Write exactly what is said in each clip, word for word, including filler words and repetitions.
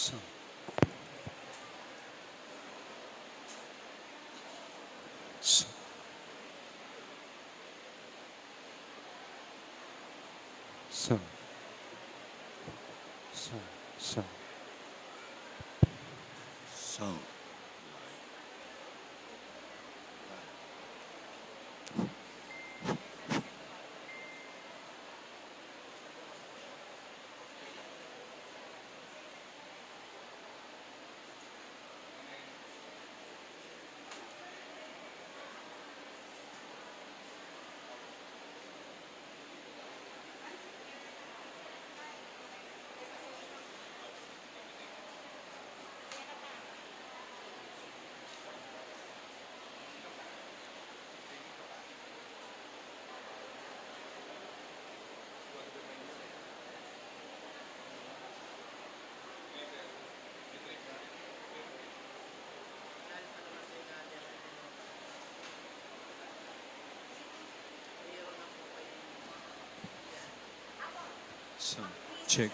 Sound. Sound. Sound. Sound. Sound. Sound. Sound check.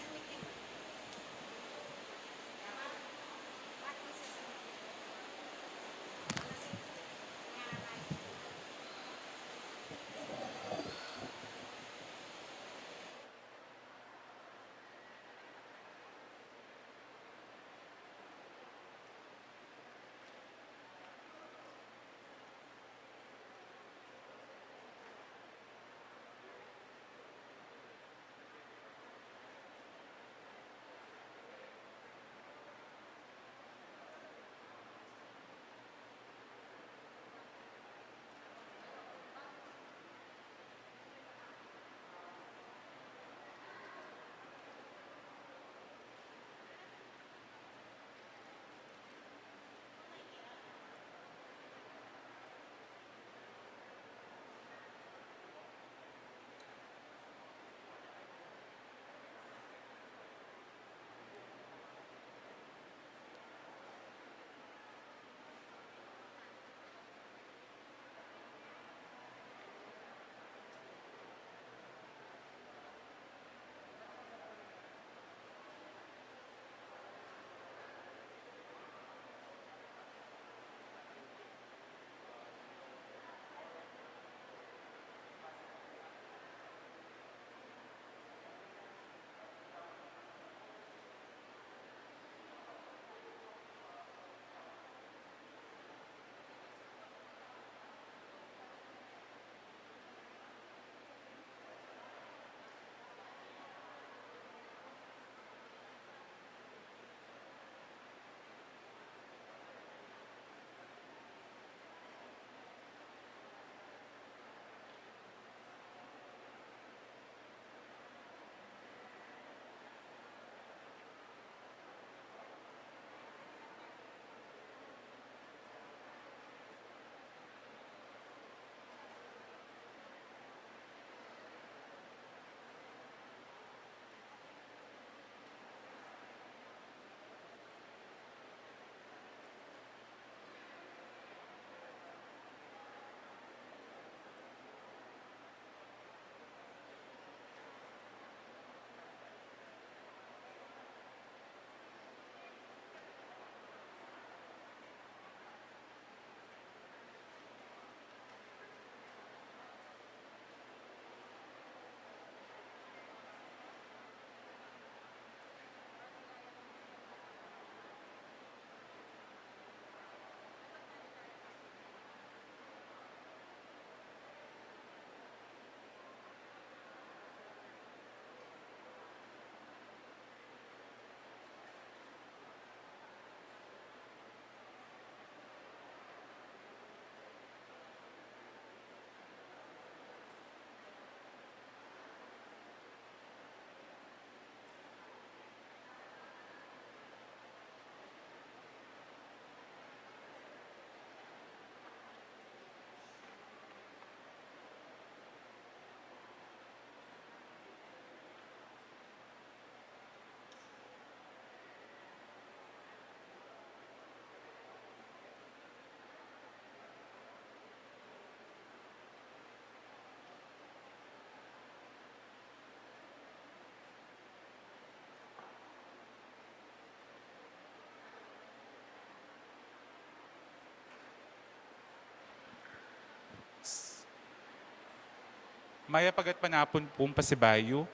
Mayap a gatpanapun pung pasibayu.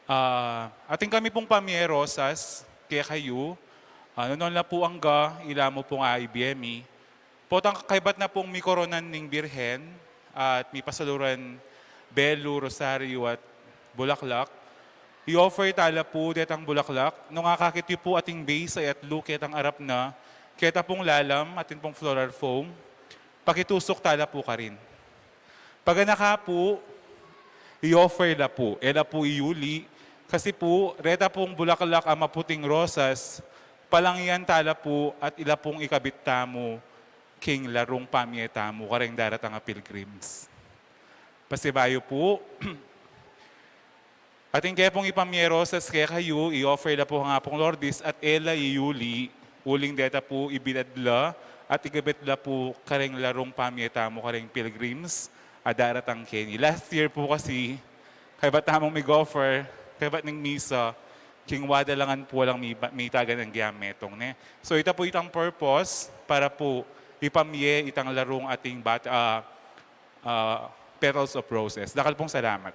Ah, atin kami pung pamye rosas kekayu. Ah, nung la pu angga, ila mu pung aibie mi. Potang kaybat na pung mikoronan ning Birhen at mipasaluran belu, rosaryu at bulaklak, i-offer tala pu detang bulaklak. Nung akakit yu pu ating vase a yatlu ketang arap na, keta pung lalam, atin pung floral foam, pakitusuk tala pu karin. Paganaka pu, i-offer la pu, e la pu iyuli, kasi pu, reta pung bulaklak a maputing rosas, palangyan tala pu at ila pung ikabit tamu king larung pamye tamu kareng daratang a pilgrims. Pasibayu pu, atin ke pung ipamye rosas kekayu, i-offer la pu kang Apung Lourdes at e la iyuli, uling deta pu ibilad la at ikabit la pu kareng larung pamye tamu kareng pilgrims a daratang keni. Last year pu kasi, kaybat tamung mig-offer, kaybat ning misa, king wada la ngan pu alang mi-, mitagan a giyang metung, ne? So, ita pu itang purpose para pu ipamye itang larung ating bat-, ah, ah, petals of roses. Dakal pung salamat.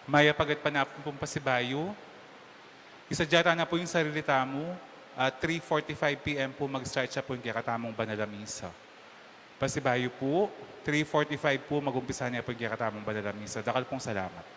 Mayap a gatpanapun pung pasibayu. Isadia ta na pu ing sarili tamu, at three forty-five P M pu mag-start ya pu ing kekatamung banal a misa. Pasibayu pu, three forty-five pu, mag-umpisa na pu ing kekatamung banal a misa. Dakal pung salamat.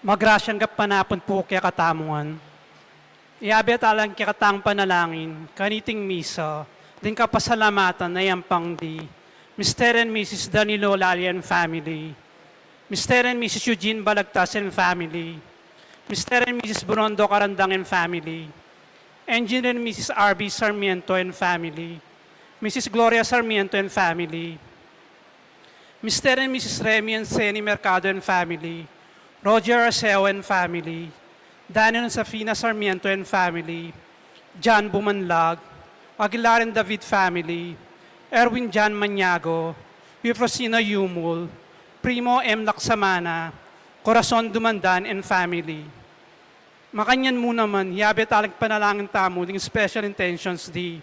Magrasyang gatpanapun pu kekatamu ngan. Iyabe tala ing kekatang panalangin kaniting misa, ding kapasalamatan a yampang di Mister and Missus Danilo Lalia and family, Mister and Missus Eugene Balagtas and family, Mister and Missus Bruno Carandang and family, Engineer and Missus R B Sarmiento and family, Missus Gloria Sarmiento and family, Mister and Missus Remy and Seni Mercado and family, Roger Arceo and family, Daniel and Safina Sarmiento and family, John Bumanlag, Aguilar and David family, Erwin John Maniago, Eufrosina Yumul, Primo M Laksamana, Corazon Dumandan and family. Makanyan mu naman, iyabe tala ing panalangin tamu ding special intentions di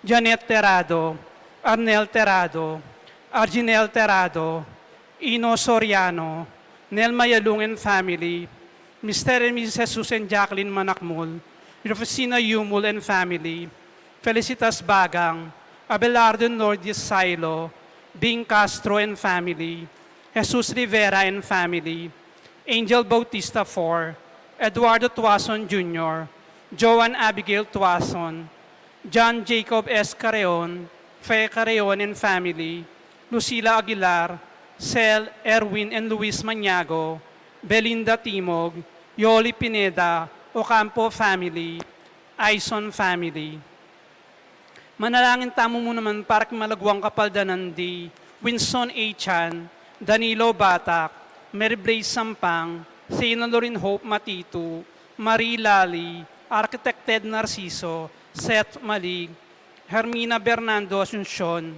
Janet Terrado, Arnel Terrado, Arginel Terrado, Ino Soriano, Nel Mayalung and family, Mister and Missus Jesus and Jacqueline Manakmul, Rufusina Yumul and family, Felicitas Bagang, Abelardo and Lourdes Sailo, Bing Castro and family, Jesus Rivera and family, Angel Bautista four, Eduardo Tuason Junior, Joan Abigail Tuason, John Jacob S. Carreon, Fe Carreon and family, Lucila Aguilar, Sel, Erwin and Luis Maniago, Belinda Timog, Yoli Pineda, Ocampo family, Aison family. Manalangin tamu mu naman para king malagwang kapaldanan di Winston A. Chan, Danilo Batak, Mary Blaze Sampang, Sena Lorin Hope Matitu, Marie Lali, Architect Ted Narciso, Seth Malig, Hermina Bernardo Asuncion,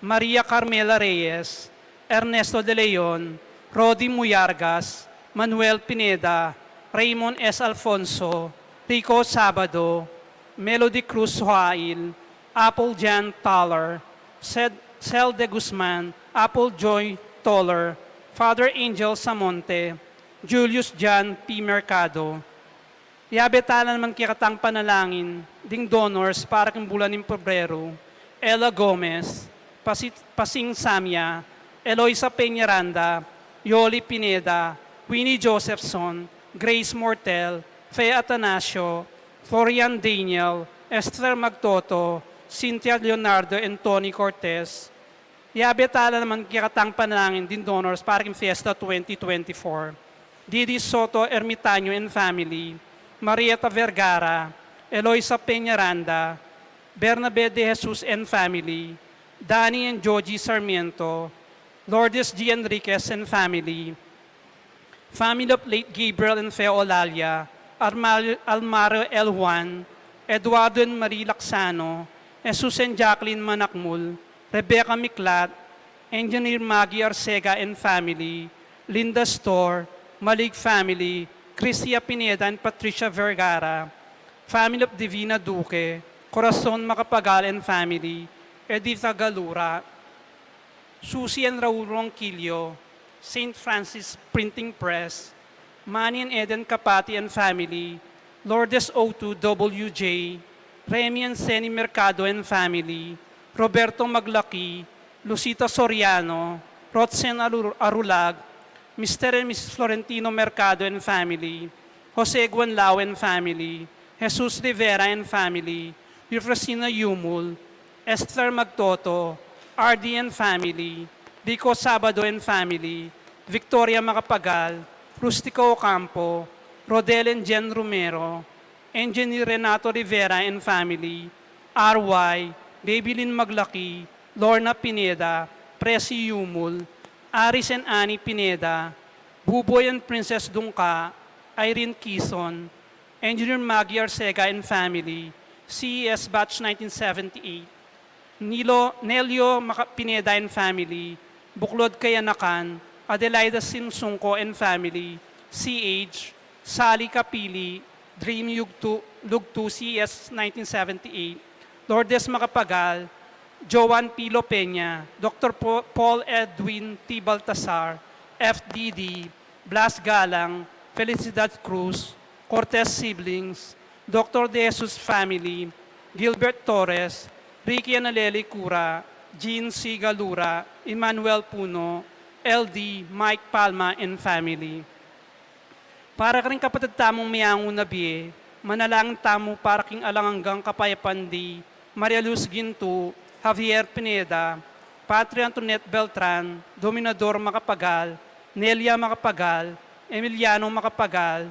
Maria Carmela Reyes, Ernesto De Leon, Rodi Muyargas, Manuel Pineda, Raymond S. Alfonso, Rico Sabado, Melody Cruz Joail, Apple Jan Toller, Sed-, Sel De Guzman, Apple Joy Toller, Father Angel Samonte, Julius John P. Mercado. Iyabe tala naman kekatang panalangin ding donors para king bulan ning Pebrero, Ella Gomez, Pasi-, Pasing Samia, Eloisa Peñaranda, Yoli Pineda, Winnie Josephson, Grace Mortel, Fe Atanasio, Florian Daniel, Esther Magtoto, Cynthia Leonardo, and Tony Cortez. Iyabe tala naman kekatang panalangin ding donors para king Fiesta twenty twenty-four. Didi Soto Ermitaño and family, Marieta Vergara, Eloisa Peñaranda, Bernabe De Jesus and family, Danny and Joji Sarmiento, Lourdes G. Enriquez and family, family of late Gabriel and Fe Olalia, Armal-, Almaro L. Juan, Eduardo and Marie Laxano, Jesus and Jacqueline Manakmul, Rebecca Miklat, Engineer Maggie Arcega and family, Linda Store, Malig family, Cristia Pineda and Patricia Vergara, family of Divina Duque, Corazon Macapagal and family, Edita Galura, Susie and Raul Ronquillo, Saint Francis Printing Press, Manny and Eden Capati and family, Lourdes O two W J, Remy and Seni Mercado and family, Roberto Maglaki, Lucita Soriano, Rotzen Aru-, Arulag, Mister and Missus Florentino Mercado and family, Jose Guanlao and family, Jesus Rivera and family, Eufrosina Yumul, Esther Magtoto, R D and family, Rico Sabado and family, Victoria Macapagal, Rustico Ocampo, Rodel and Jen Romero, Engineer Renato Rivera and family, R Y, Babylin Maglaki, Lorna Pineda, Presi Yumul, Aris and Annie Pineda, Buboy and Princess Dungka, Irene Kison, Engineer Maggie Arcega and family, C E S Batch nineteen seventy-eight, Nilo, Nelio Maca-, Pineda and family, Buklod Kayanakan, Adelaida Simsungko and family, C H, Sally Kapili, Dream Yugtu, Lugtu, C E S nineteen seventy-eight, Lourdes Macapagal, Joan Pilo Peña, Doctor Po-, Paul Edwin T. Baltasar, F D D, Blas Galang, Felicidad Cruz, Cortez siblings, Doctor De Jesus family, Gilbert Torres, Ricky and Aleli Cura, Jean C. Galura, Emmanuel Puno, L D, Mike Palma and family. Para karing kapatid tamung meangu na bie, manalangin tamu para king alang anggang kapayapan di Maria Luz Ginto, Javier Pineda, Patri Antoinette Beltran, Dominador Macapagal, Nelia Macapagal, Emiliano Macapagal,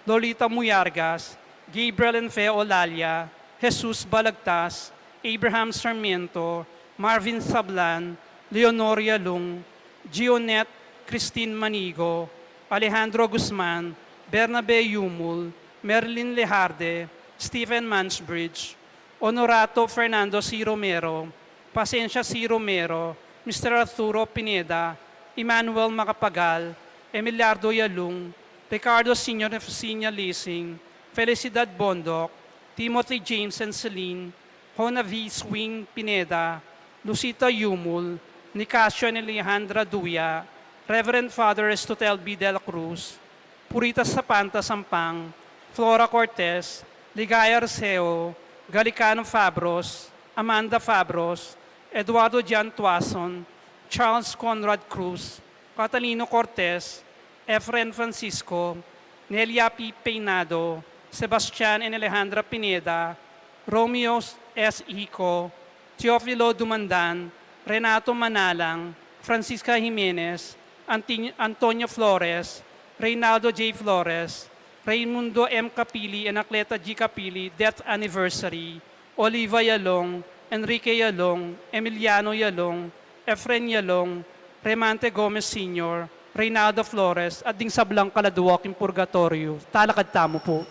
Lolita Muyargas, Gabriel and Fe Olalia, Jesus Balagtas, Abraham Sarmiento, Marvin Sablan, Leonor Yalung, Gionette Christine Manigo, Alejandro Guzman, Bernabe Yumul, Merlin Lejarde, Stephen Mansbridge, Honorato Fernando C. Romero, Pasencia C. Romero, Mister Arturo Pineda, Emmanuel Macapagal, Emiliardo Yalung, Ricardo Senior Eufemia Lising, Felicidad Bondoc, Timothy James and Celine, Hona V. Swing Pineda, Lucita Yumul, Nicasio and Alejandra Duya, Reverend Father Estotel B. de la Cruz, Purita Sapanta Sampang, Flora Cortez, Ligaya Arceo, Galicano Fabros, Amanda Fabros, Eduardo Jan Tuason, Charles Conrad Cruz, Catalino Cortez, Efren Francisco, Nelia P. Peinado, Sebastian and Alejandra Pineda, Romeo S. Hico, Teofilo Dumandan, Renato Manalang, Francisca Jimenez, Anti-, Antonio Flores, Reynaldo J. Flores, Raymundo M. Capili, Anacleta G. Capili, death anniversary, Oliva Yalong, Enrique Yalong, Emiliano Yalong, Efren Yalong, Remante Gomez Senior, Reynaldo Flores, at ding sablang kaladua king purgatoryo. Talakad tamu pu.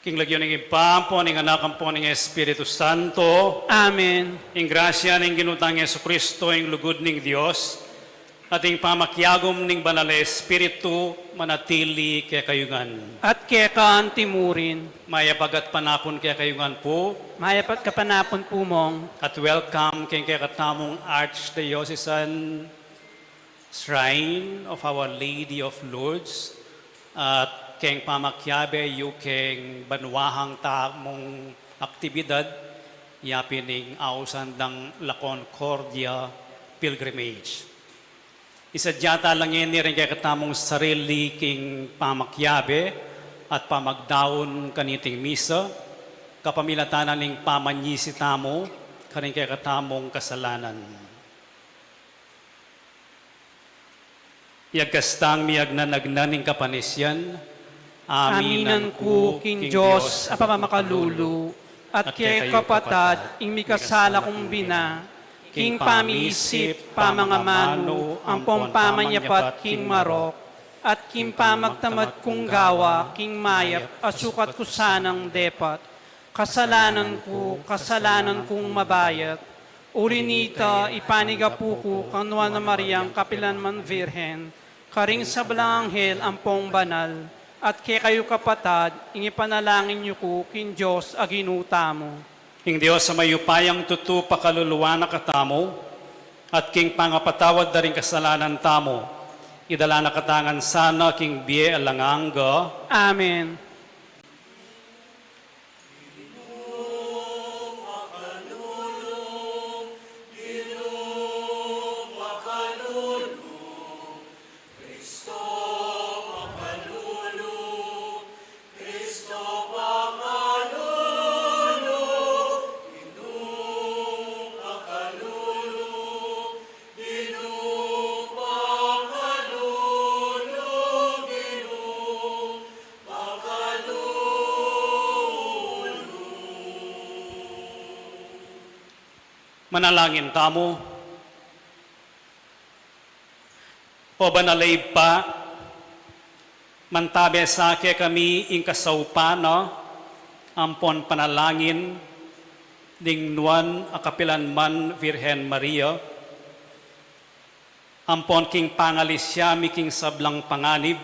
King lagyu ning Ibpa, ampo ning Anak, ampo ning Espiritu Santo. Amen. Ing grasya ning Ginu tang Jesucristo, ing lugud ning Dios, at ing pamakiagum ning Banal a Espiritu manatili kekayu ngan. At keka anti mu rin. Mayap a gatpanapun kekayu ngan pu. Mayap a gatpanapun pu, Mong. At welcome keng kekatamung Archdiocesan Shrine of Our Lady of Lourdes, at keng pamakiabe yu keng banua hang tamung aktibidad, yapin ing ausan dang La Concordia Pilgrimage. Isadya ta la ngeni ring kekatamung sarili king pamakiabe at pamagdaun kaniting misa, kapamilatan na ning pamanyisi tamu karing kekatamung kasalanan. Iyagkas tang miyagnanagnan ing kapanisian. Aminan ku king Dios a pamakalulu, at keka kapatad, ing mikasala kung bina, king pamiisip, pamangamanu, ampon pamanyapat king marok, at king pamagtamad kung gawa king mayap a sukat ku sanang depat. Kasalanan ku, kasalanan kung mabayat. Uli nita, ipanigapu ku kang Nuan a Mariang kapilanman Virgen, karing sablang anghel ampong banal, at kekayu kapatad, ing ipanalangin yu ku king Dios a Ginu tamu. Ing Dios a mayupayang tutu pakaluluan na katamu, at king pangapatawad da ring kasalanan tamu, idala na katamu ngan sana king bie alang angga. Amen. Manalangin tamu. O Banal a Ibpa, mantabe sa kekami ing kasaupan ampon panalangin ning Nuan a kapilanman Virgen Maria, ampon king pangalisya mi king sablang panganib,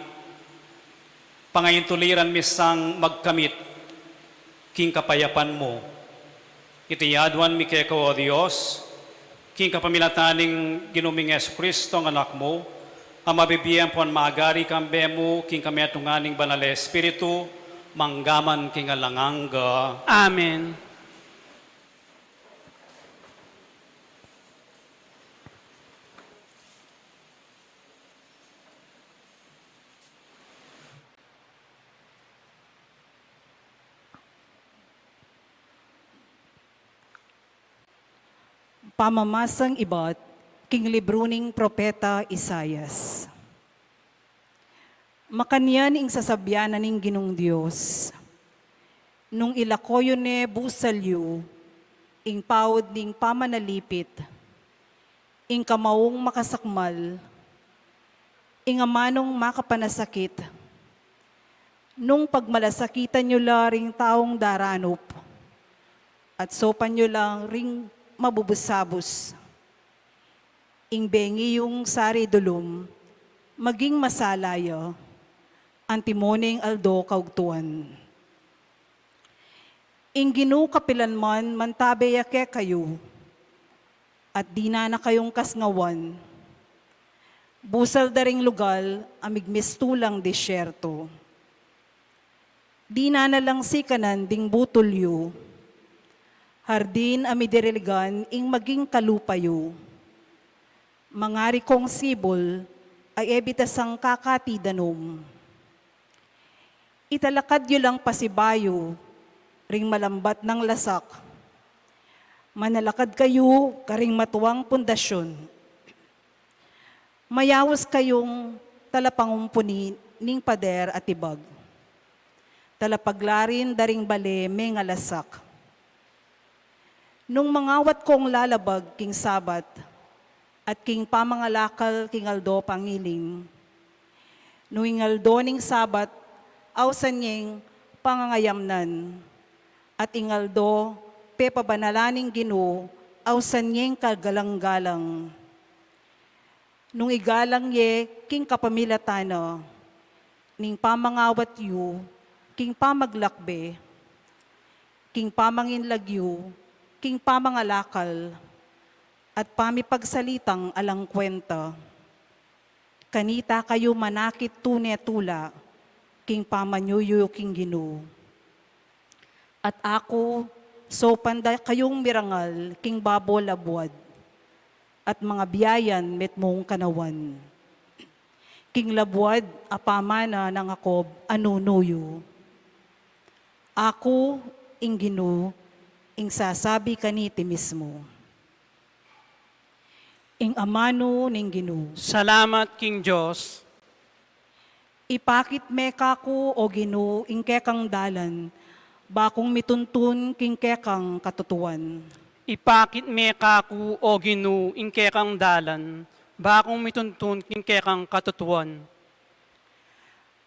pangaintuliran mi sang magkamit king kapayapan mu. Iti aduan mi keka, o Dios, king kapamilatan ning Ginu ming Jesucristo, a Anak mu, a mabibie ampon magari kambe mu king kametungan ning Banal a Espiritu, manggaman king alang angga. Amen. Pamamasang ibat king libru ning Propeta Isaias. Makanyan ing sasabian na ning Ginung Dios, nung ilako yu ne busal yu ing paud ning pamanalipit, ing kamaung makasakmal, ing amanung makapanasakit, nung pagmalasakitan yu la ring taung daranup, at sopan yu la ring mabubus-abus. Ing bengi yung sari dulum, maging masala ya, antimo ning aldo kaugtuan. Ing Ginu kapilanman mantabe ya kekayu, at dinan na kayung kasngawan. Busal da ring lugal a migmistulang disyerto. Dinan na lang sikanan ding butul yu. Hardin a midiriligan ing maging kalupa yu. Mangarikong sibul a e bitasang kakati danum. Italakad yu lang pasibayu ring malambat nang lasak. Manalakad kayu karing matuang pundasyun. Mayaus kayung talapangumpuni ning pader a tibag, talapaglarin da ring bale mengalasak. Nung mangawat kong lalabag king Sabat, at king pamangalakal king aldo pangiling, nung ing aldo ning Sabat, ausan yeng pangangayamnan, at ing aldo pepabanal ning Ginu, ausan yeng kagalang-galang. Nung igalang ye king kapamilatan na, ning pamangawat yu king pamaglakbe, king pamanginlag yu king pamangalakal, at pamipagsalitang alang kwenta. Kanita kayu manakit tune tula king pamanyuyu king Ginu. At aku, saupan da kayung mirangal king babo labuad, at mangabiayan mitmung kanawan. King labuad a pamana nang Jacob a nunu yu. Aku, ing Ginu, ing sasabi kaniti mismu. Ing amanu ning Ginu. Salamat king Dios. Ipakit me kaku, O Ginu, ing kekang dalan, bakung mituntun king kekang katutuan. Ipakit me kaku, O Ginu, ing kekang dalan, bakung mituntun king kekang katutuan.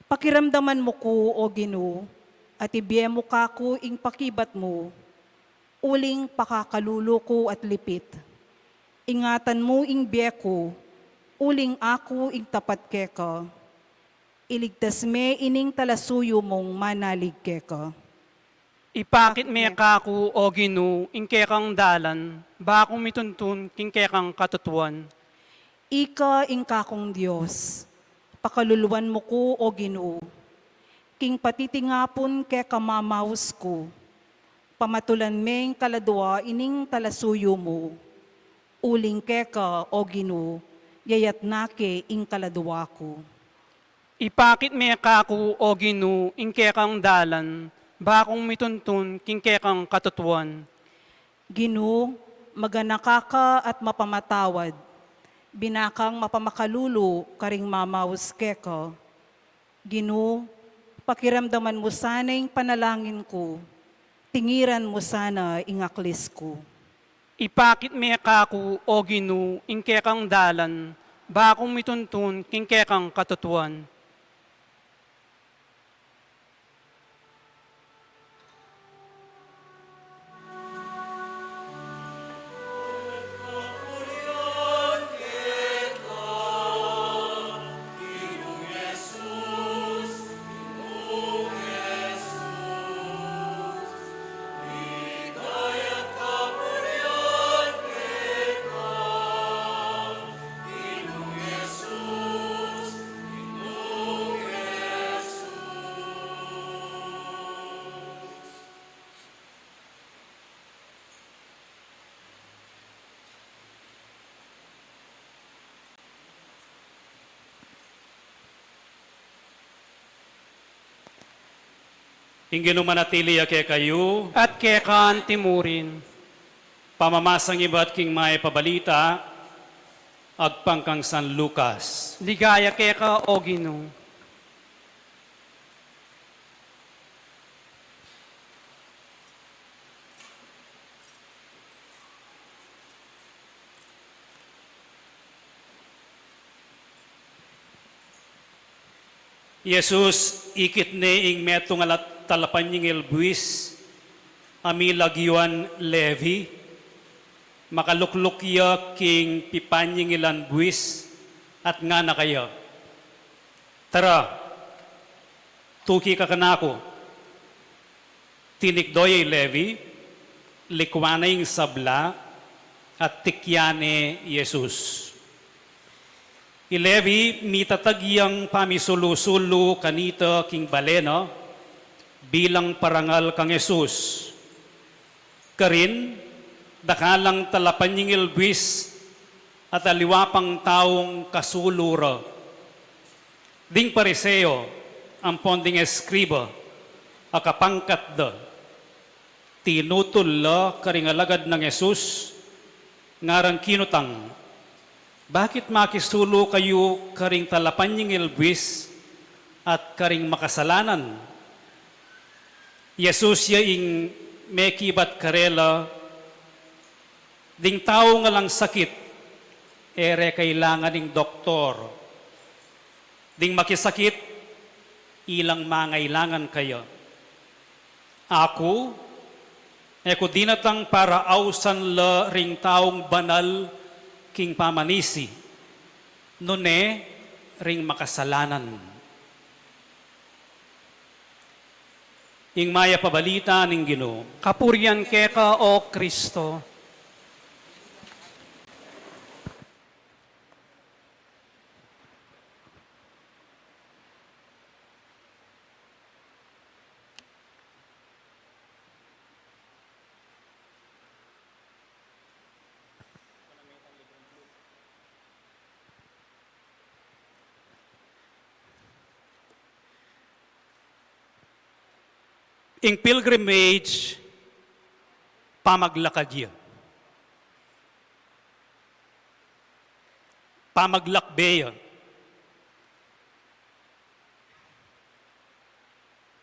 Pakiramdaman mu ku, O Ginu, at ibie mu kaku ing pakibat mu, uling pakakalulu ku at lipit. Ingatan mu ing bie ku, uling aku ing tapat keka. Iligtas me ining talasuyu mung manalig keka. Ipakit me kaku, O Ginu, ing kekang dalan, bakung mituntun king kekang katutuan. Ika ing kakung Dios, pakaluluan mu ku, O Ginu, king patitingapun keka mamaus ku, pamatulan me ing kaladua ining talasuyu mu, uling keka, O Ginu, yayat na ke ing kaladua ku. Ipakit me kaku, O Ginu, ing kekang dalan, bakung mituntun king kekang katutuan. Ginu, maganaka ka at mapamatawad, binakang mapamakalulu karing mamaus keka. Ginu, pakiramdaman mu sana ing panalangin ku, tingiran mu sana ing aklis ku. Ipakit me kaku, O Ginu, ing kekang dalan, bakung mituntun king kekang katutuan. Ing Ginu manatili ya kekayu. At keka naman murin. Pamamasang ibat king Mayap a Balita agpang kang San Lucas. Ligaya keka, O Ginu. Jesus, ikit ne ing metung a la-, talapanyingil buis a milagyuan Levi, makalukluk ya king pipanyingilan buis at ngana kaya, "Tara, tuki ka kanaku." Tinikdo ya i Levi, likwan na ing sabla, at tikyan ne i Jesus. I Levi, mitatag yang pamisulu-sulu kanita king bale na bilang parangal kang Jesus. Karin, dakal lang talapanyingil buis at aliwa pang taung kasulu ra. Ding Pariseo ampon ding eskriba a kapangkat da, tinutul la karing alagad nang Jesus, ngarang kinutang, "Bakit makisulu kayu karing talapanyingil buis at karing makasalanan?" I Jesus ya ing mekibat karela, "Ding taung alang sakit, e re kailangan ing doktor. Ding makisakit, ilang mangailangan kaya." Aku, e ku dinatang para ausan la ring taung banal king pamanisi, nune ring makasalanan. Ing mayap a balita ning Ginu. Kapurian keka, O Kristo. Ing pilgrimage, pamaglakad ya. Pamaglakbe ya.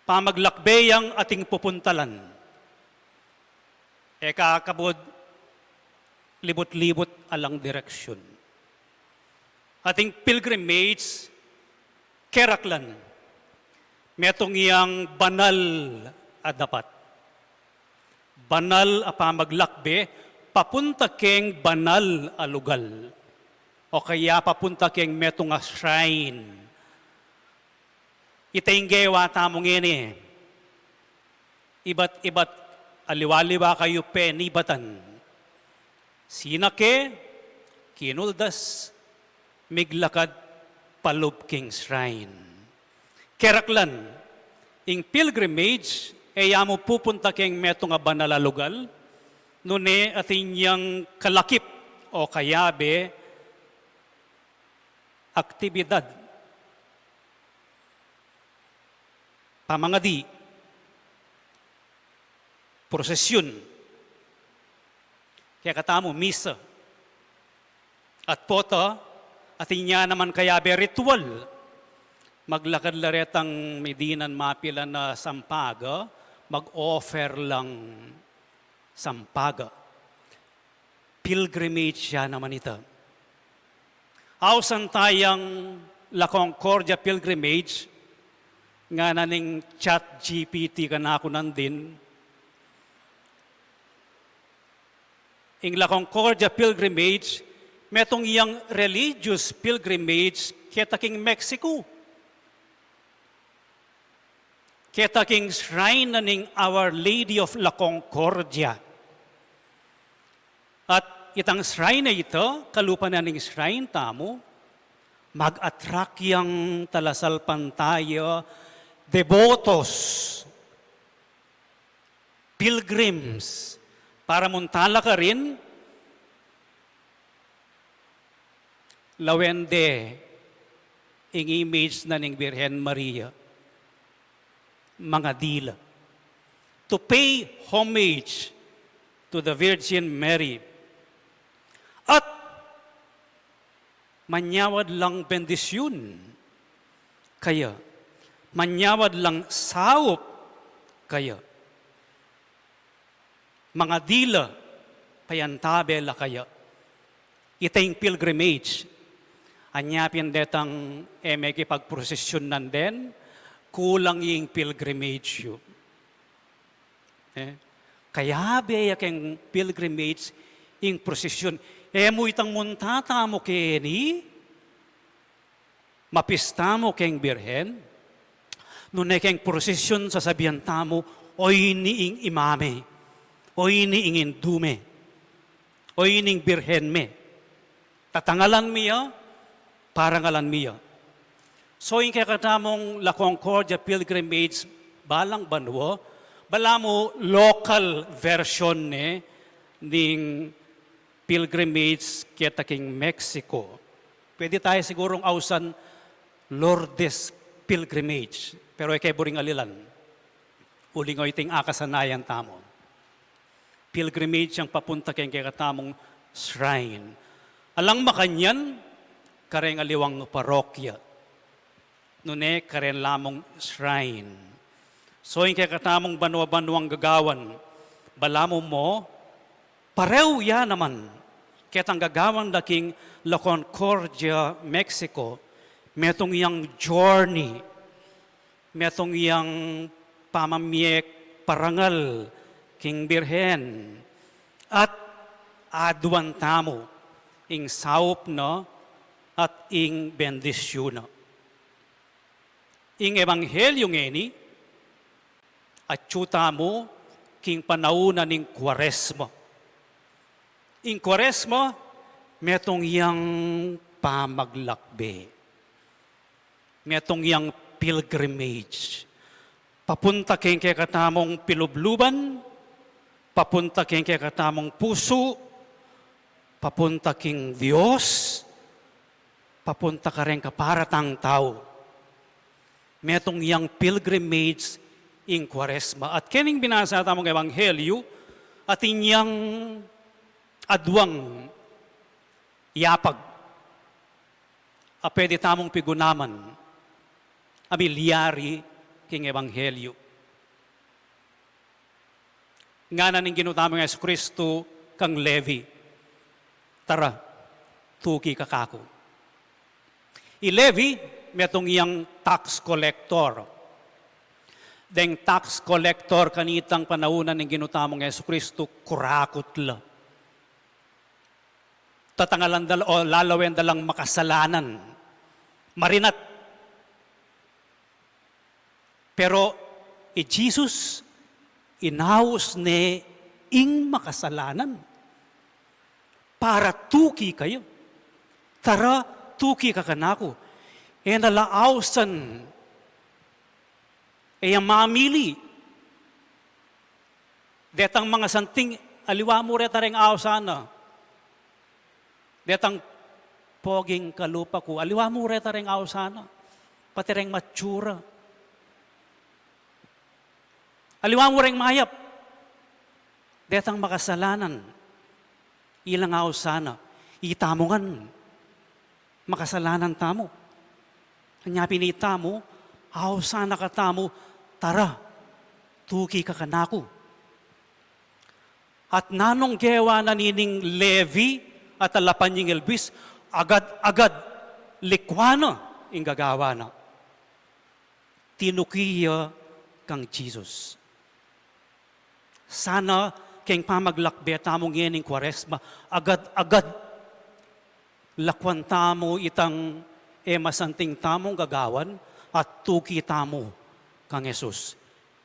Pamaglakbe yang ating pupuntalan. E ka kabud libut-libut alang direksyun. Ating pilgrimage, keraklan, metung yang banal a dapat. Banal a pamaglakbe, papunta keng banal a lugal. O kaya papunta keng metung a shrine. Ita ing gewa tamu ngeni. Ibat-ibat, aliwa-liwa kayu penibatan. Sinake, kinuldas, miglakad palub king shrine. Keraklan, ing pilgrimage, e ya mu pupunta keng metung a banal a lugal, nune atin yang kalakip o kayabe, aktibidad, pamangadi, prosesyun, kekatamu misa, at pota, atin ya naman kayabe ritual, maglakad la retang midinan mapilan a sampaga, mag-offer lang sampaga. Pilgrimage ya naman ita. Ausan tayang La Concordia pilgrimage, ngana ning Chat G P T kanaku nandin, ing La Concordia pilgrimage, metung yang religious pilgrimage keta king Mexico. Keta king shrine na ning Our Lady of La Concordia. At itang shrine na ita, kalupa na ning shrine tamu, mag-attract yang talasalpantaya, devotos, pilgrims, para munta la karin, lawen de ing image na ning Birhen Maria, mangadi la. To pay homage to the Virgin Mary. At manyawad lang bendisyun kaya, manyawad lang saup kaya, mangadi la, payantabe la kaya. Ita ing pilgrimage. Anya pin detang e mekipagprosesyun nandin, kulang ing pilgrimage yu. E, kayabe ya keng pilgrimage ing prosesyun. E mu itang munta tamu keni, mapista mu keng Birhen, nune keng prosesyun sasabian tamu, "Oyni ing Ima me, oyni ing Indu me, oyni ing Birhen me." Tatangalan mi ya, parangalan mi ya. So, ing kekatamung La Concordia pilgrimage balang banua, balamu local version ne ning pilgrimage keta king Mexico. Pwede tayo sigurong ausan Lourdes pilgrimage, pero e ke buring alilan. Uling oyni ing akasanayan tamu. Pilgrimage yang papunta keng kekatamung shrine. Alang makanyan, kareng aliwang parokya. Nune karen lamung shrine. So, ing kekatamung banua-banuang gagawan, balamu mo, pareu ya naman ketang gagawan da king La Concordia, Mexico, metung yang journey, metung yang pamamie parangal king Birhen, at aduan tamu ing saup na at ing bendisyun na. Ing ebanghelyu ngeni, atyu tamu king panaun na ning Kuaresma. Ing Kuaresma, metung yang pamaglakbe. Metung yang pilgrimage. Papunta king kekatamung pilubluban, papunta king kekatamung pusu, papunta king Dios, papunta kareng kaparatang tau. Metung yang pilgrimage ing Kuaresma. At kening binasa tamung ebanghelyu, atin yang aduang yapag a pwede tamung pigunaman a milyari king ebanghelyu. Ngana ning Ginu tamung Jesucristo kang Levi, "Tara, tuki ka kaku." I Levi, metung yang tax collector. Deng tax collector kanitang panaun na ning Ginu tamung Jesucristo, kurakut la. Tatangalan da la o lalawen da lang makasalanan. Marinat. Pero i Jesus, inaus ne ing makasalanan para tuki kaya. "Tara, tuki ka kanaku." E na la ausan, e ya mamili. Detang mangasanting, aliwa mu reta reng ausan na. Detang poging kalupa ku, aliwa mu reta reng ausan na. Pati reng matsura. Aliwa mu reng mayap. Detang makasalanan. Ilang ausan na. Itamu ngan, makasalanan tamu. Anya pin itamu, ausan na katamu, "Tara, tuki ka kanaku." At nanung gewa na nining Levi a talapanyingil buis? Agad-agad likwan na ing gagawan na. Tinuki ya kang Jesus. Sana keng pamaglakbe tamu ngening Kuaresma, agad-agad lakwan tamu itang e masanting tamung gagawan at tuki tamu kang Jesus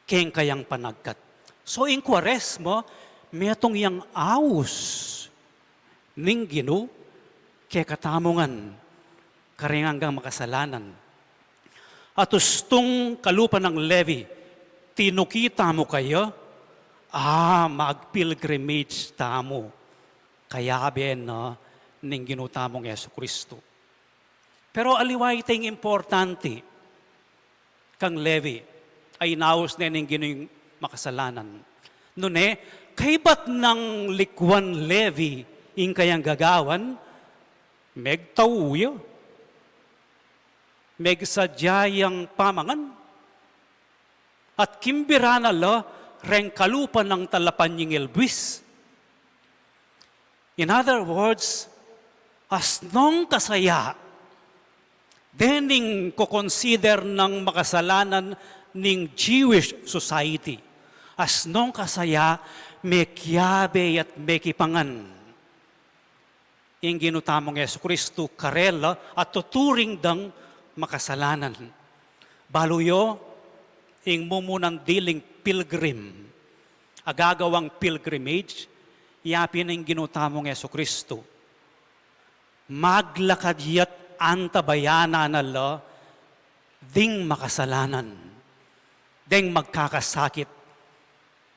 keng kayang panagkat. So, ing Kuaresma, metung yang aus ning Ginu kekatamu ngan kareng anggang makasalanan. At ustung kalupa nang Levi, tinuki tamu kaya, a, mag-pilgrimage tamu. Kayabe na ning Ginu tamung Jesucristo. Pero aliwa ita ing importante kang Levi a inaus ne ning Ginu ing makasalanan. Nune, kaybat nang likwan Levi ing kayang gagawan, megtau ya. Megsadya yang pamangan. At kimbira na la reng kalupa nang talapanyingil buis. In other words, asnong kasaya dening kokonsider nang makasalanan ning Jewish society, asnong kasaya mekiabe at mekipangan ing Ginu tamung Jesucristo karela a tuturing dang makasalanan. Balu yu, ing mumunang diling pilgrim a gagawang pilgrimage, ya pin ing Ginu tamung Jesucristo. Maglakad ya't antabayanan na la ding makasalanan, deng magkakasakit,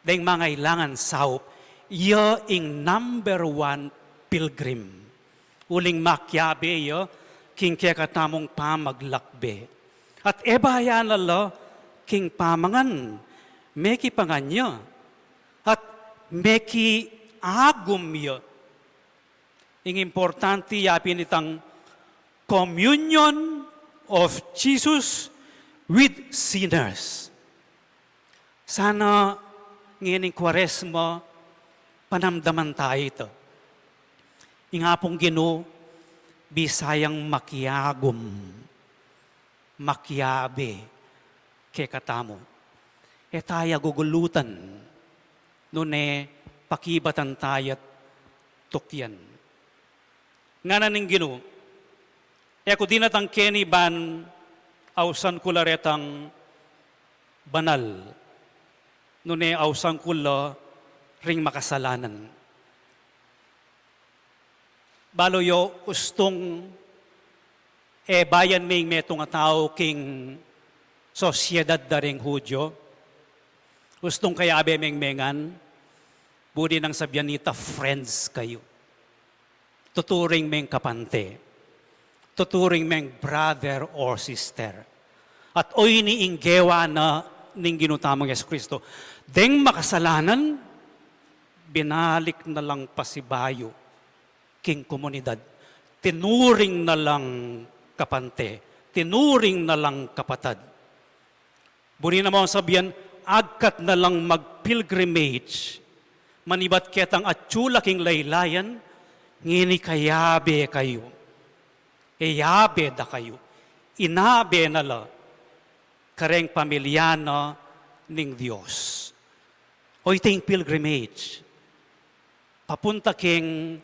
deng mangailangan saup, ya ing number one pilgrim. Uling makiabe ya king kekatamung pamaglakbe. At e bayan na la king pamangan, mekipangan ya. At mekiagum ya. Ing importante ya pin itang communion of Jesus with sinners. Sana ngening Kuaresma, panamdaman ta ita. Ing Apung Ginu, bisa yang makiagum, makiabe kekatamu. E taya gugulutan, nune pakibatan tayat tukyan. Ngana ning Ginu, e ku dinatang keni ban ausan ku la retang banal, nune ausan ku la ring makasalanan. Balu yu, ustung e bayan me ing metung a tau king sosyedad da ring Hudyo, ustung kayabe meng mengan, buri nang sabian nita friends kayu. Tuturing meng kapante. Tuturing meng brother or sister. At oyni ing gewa na ning Ginu tamung Jesucristo. Deng makasalanan, binalik na lang pasibayu king komunidad. Tinuring na lang kapante. Tinuring na lang kapatad. Buri na mung sabian, agkat na lang mag-pilgrimage, manibat ketang atyu la king laylayan, ngeni kayabe kayu. Iyabe da kayu. Inabe na la kareng pamilya na ning Dios. O iti ing pilgrimage. Papunta king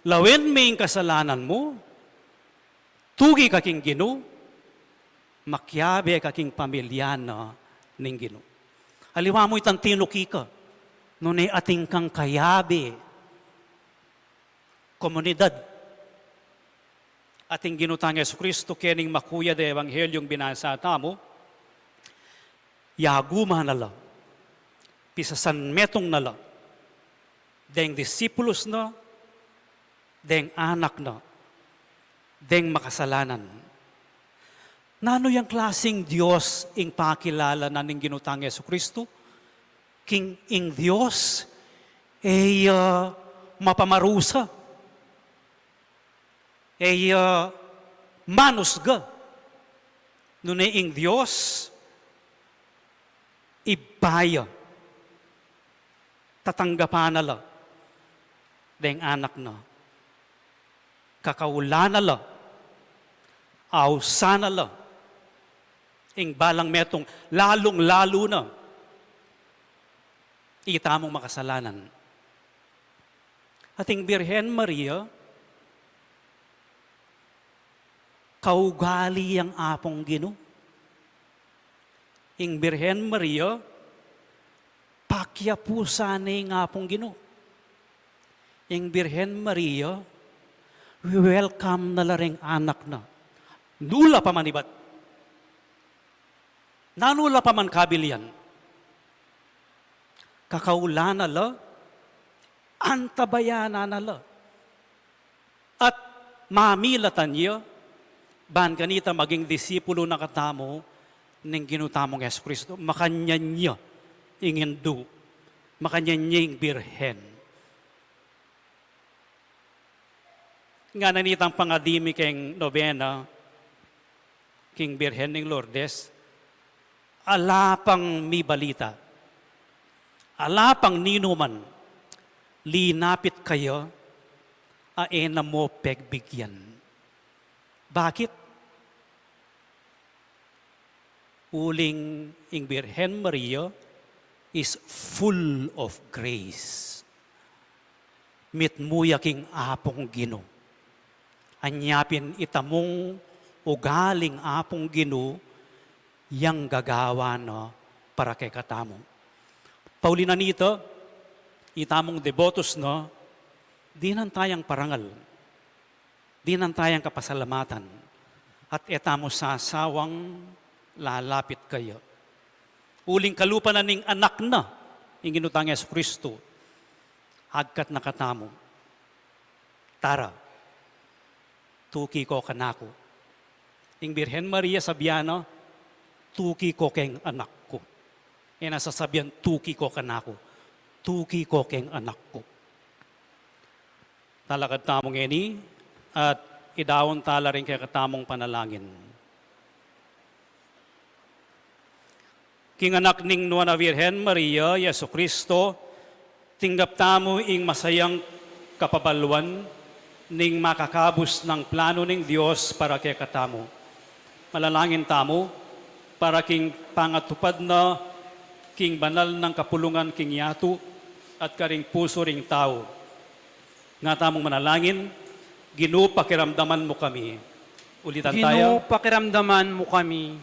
lawen me ing kasalanan mu, tuki ka king Ginu, makiabe ka king pamilya na ning Ginu. Aliwa mu itang tinuki ka, nune atin kang kayabe, komunidad. Ating Ginu tang Jesucristo, kening makuyad a ebanghelyu ing binasa tamu, yaguma na la, pisasanmetung na la, deng disipulus na, deng anak na, deng makasalanan. Nanu yang klasing Dios ing pakilala na ning Ginu tang Jesucristo? King ing Dios, e ya mapamarusa, e ya manusga, nune ing Dios, Ibpa ya, tatanggapan na la deng anak na, kakaulan na la, ausan na la ing balang metung, lalung-lalu na itamung makasalanan. At ing Birhen Maria, kaugali yang Apung Ginu. Ing Birhen Maria, pakiapusan ne ing Apung Ginu. Ing Birhen Maria, wi-welcome na la ring anak na. Nu la pa man ibat. Nanu la pa man kabilian. Kakaulan na la, antabayanan na la. At mamilatan ya, ban kanita maging disipulu na katamu ning Ginu tamung Jesucristo. Makanyan ya ing indu, makanyan ya ing Birhen. Ngana nitang pangadi mi keng nobena king Birhen ning Lourdes, ala pang mibalita, ala pang ninuman, linapit kaya a e na mu pegbigyan. Bakit? Uling ing Birhen Maria is full of grace. Mitmu ya king Apung Ginu. Anya pin itamung ugaling Apung Ginu yang gagawan na para kekatamu. Pauli na nita, itamung debotus na, dinan tayang parangal. Dinan tayang kapasalamatan at e tamu sasawang lalapit kaya. Uling kalupa na ning Anak na, ing Ginu tang Jesucristo, agkat na katamu. Tara, tuki ko kanaku. Ing Birhen Maria sabian na, tuki ko keng anak ku. E na sasabian, tuki ko kanaku. Tuki ko keng anak ku. Talakad tamu ngeni at idaun tala ring kekatamung panalangin. King anak ning Nuan a Virgen Maria, Jesucristo, tinggap tamu ing masayang kapabaluan ning makakabus nang plano ning Dios para kekatamu. Manalangin tamu para king pangatupad na king banal nang kapulungan king yatu at karing pusu ring tau. Nga tamung manalangin, Ginu, pakiramdaman mu kami. Ulitan tayo. Ginu, pakiramdaman mu kami.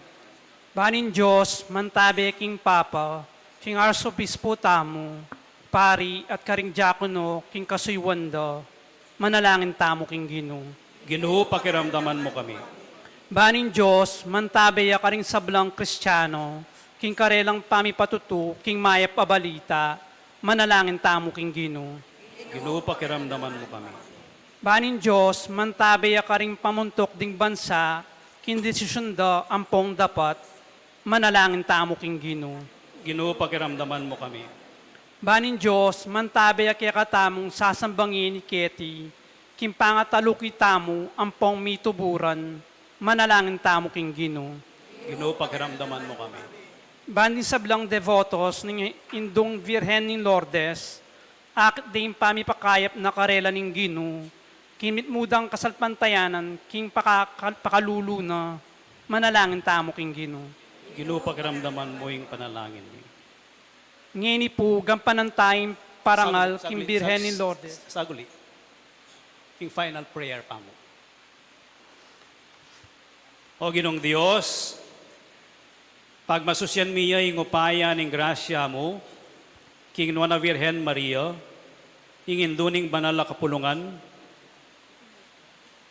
Ban ning Dios mantabe king Papa, king Arsobispo tamu, pari at karing diakono king kasuyuan da, manalangin tamu king Ginu. Ginu, pakiramdaman mu kami. Ban ning Dios mantabe ya karing sablang Kristiano, king karelang pamipatutu king mayap a balita, manalangin tamu king Ginu. Ginu, pakiramdaman mu kami. Ban ning Dios mantabe ya karing pamuntuk ding bansa king desisyun da ampong dapat, manalangin tamu king Ginu. Ginu, pakiramdaman mu kami. Ban ning Dios mantabe ya kekatamung sasambangin i Keti king pangataluki tamu ampong mituburan, manalangin tamu king Ginu. Ginu, pakiramdaman mu kami. Ban ding sablang devotos ning Indung Virgen ning Lourdes, akit ding pamipakayap na karela ning Ginu, king mitmu dang kasalpantayanan king paka-, pakalulu na, manalangin tamu king Ginu. Ginu, pakiramdaman mu ing panalangin mi. Ngeni pu, gampanan tayang parangal king Birhen ning Lourdes. Saglit, saglit, saglit. King final prayer pa mu. O Ginung Dios, pagmasusian mi ya ing upaya ning grasya mu king Nuan a Virgen Maria, ing Indu ning Banal a Kapulungan,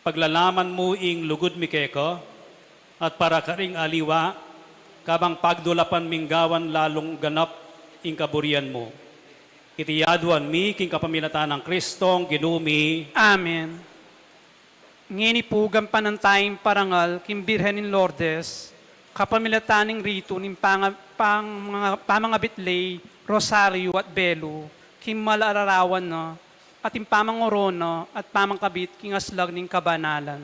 paglalaman mu ing lugud mi keka, at para karing aliwa, kabang pagdulapan ming gawan lalung ganap ing kaburian mu. Iti aduan mi king kapamilatan nang Kristong Ginu mi. Amen. Ngeni pu, gampanan tayang parangal king Birhen ning Lourdes, kapamilatan ning ritu ning panga-, pang-, mga, pamangabit ley, rosaryu at belu, king mal a larawan na, at ing pamangorona at pamangkabit king aslag ning kabanalan.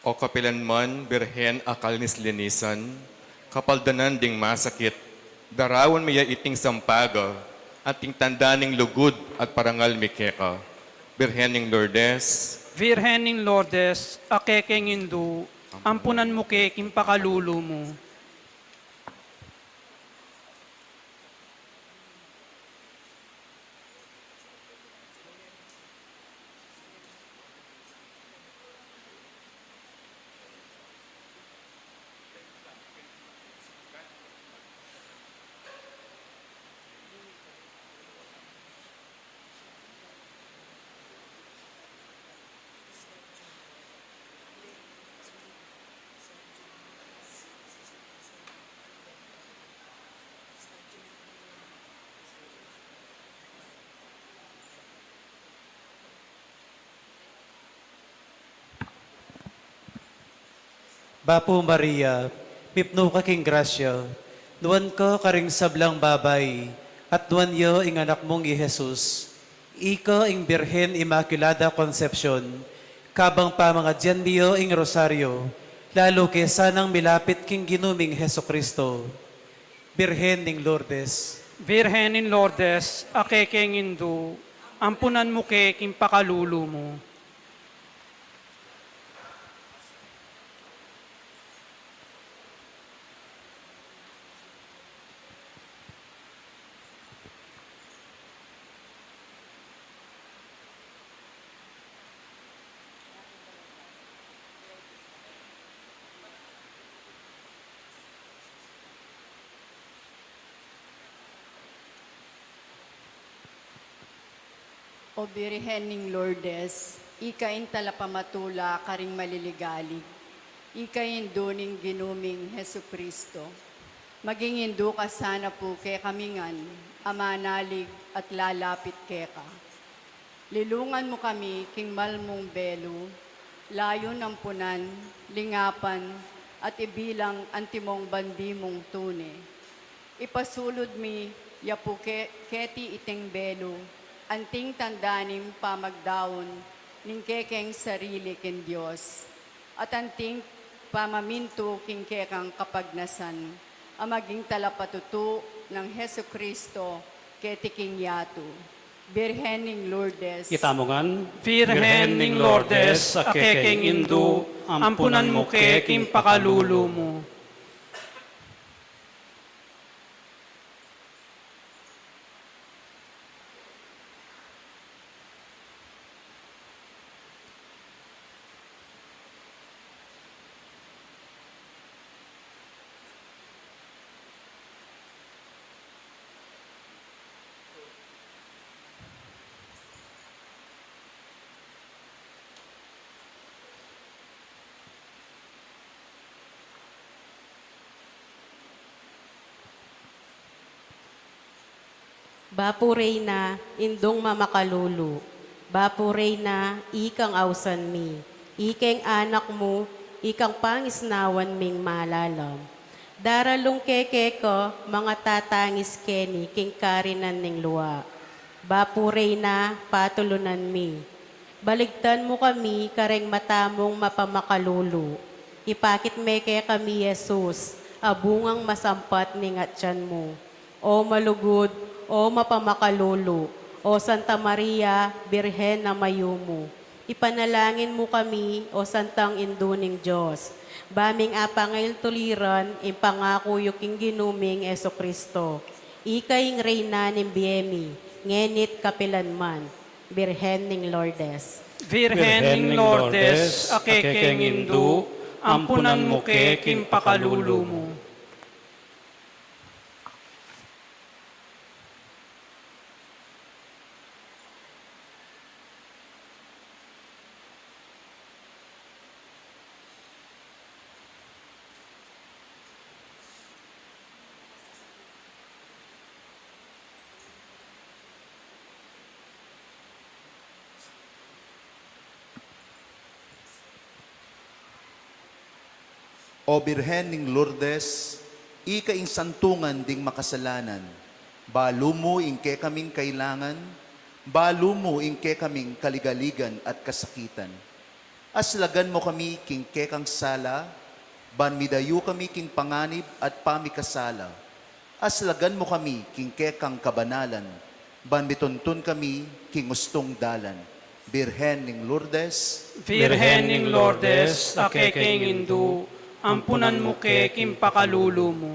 O kapilan man, Birhen a kalinis-linisan, kapaldanan ding masakit, darawan mi ya iting sampaga, at ing tanda ning lugud at parangal mi keka. Birhen ning Lourdes. Virgen ning Lourdes, a kekeng Indu, ampunan mu ke king pakalulu mu. Bapu Maria, mipnu ka king grasya, nuan ka karing sablang babai, at nuan ya ing anak mung i Jesus. Ika ing Birhen Inmaculada Concepcion, kabang pamangadyan mi ya ing rosaryo, lalu ke sanang milapit king Ginu ming Jesucristo. Birhen ning Lourdes. Virgen ning Lourdes, a kekeng Indu, ampunan mu ke king pakalulu mu. O Birhen ning Lourdes, ika ing talapamatula karing maliligalig, ika ing Indu ning Ginu ming Jesucristo. Maging Indu ka sana pu kekami ngan, a manalig at lalapit keka. Lilungan mu kami king mal mung belu, layun ampunan, lingapan, at ibilang antimong bandi mung tune. Ipasulud mi ya pu ke-, keti iting belu, anting tanda ning pamagdaun ning kekeng sarili king Dios, at anting pamamintu king kekang kapagnasan, a maging talapatutu nang Jesucristo keti king yatu. Birhen ning Lourdes. Itamu ngan. Virgen ning Lourdes, a kekeng Indu, ampunan mu ke king pakalulu mu. Bapu Reyna, indung mamakalulu. Bapu Reyna, ikang ausan mi. Ikeng anak mu, ikang pangisnawan ming malalam. Daralung ke keka, mangatatangis keni king karinan ning lua. Bapu Reyna, patulunan mi. Baligtan mu kami kareng mata mung mapamakalulu. Ipakit me kekami i Jesus, a bungang masampat ning atyan mu. O malugud, o mapamakalulu, o Santa Maria, Birhen a mayumu, ipanalangin mu kami, o Santang Indu ning Dios, ba ming apangail tuliran ing pangaku yu king Ginu ming Jesucristo. Ika ing Reyna ning bie mi, ngeni't kapilanman. Birhen ning Lourdes. Virgen ning Lourdes, a kekeng Indu, ampunan mu ke king pakalulu mu. O Birhen ning Lourdes, ika ing santungan ding makasalanan. Balu mu ing kekaming kailangan, balu mu ing kekaming kaligaligan at kasakitan. Aslagan mu kami king kekang sala, ban midayu kami king panganib at pamikasala. Aslagan mu kami king kekang kabanalan, ban mituntun kami king ustung dalan. Birhen ning Lourdes. Virgen ning Lourdes, a kekeng Indu, ampunan mu ke king pakalulu mu.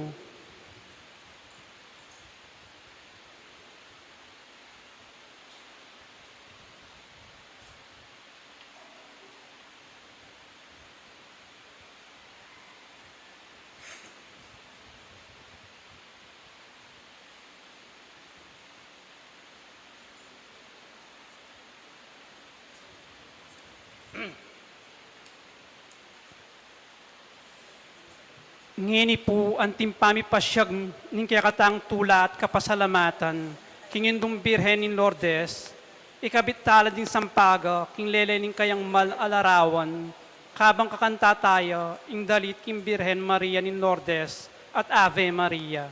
Ngeni pu, anting pamipasiag ning kekatang tula at kapasalamatan king Indung Birhen ning Lourdes, ikabit tala ding sampaga king lele ning kayang mal a larawan, kabang kakanta taya ing dalit king Birhen Maria ning Lourdes at Ave Maria.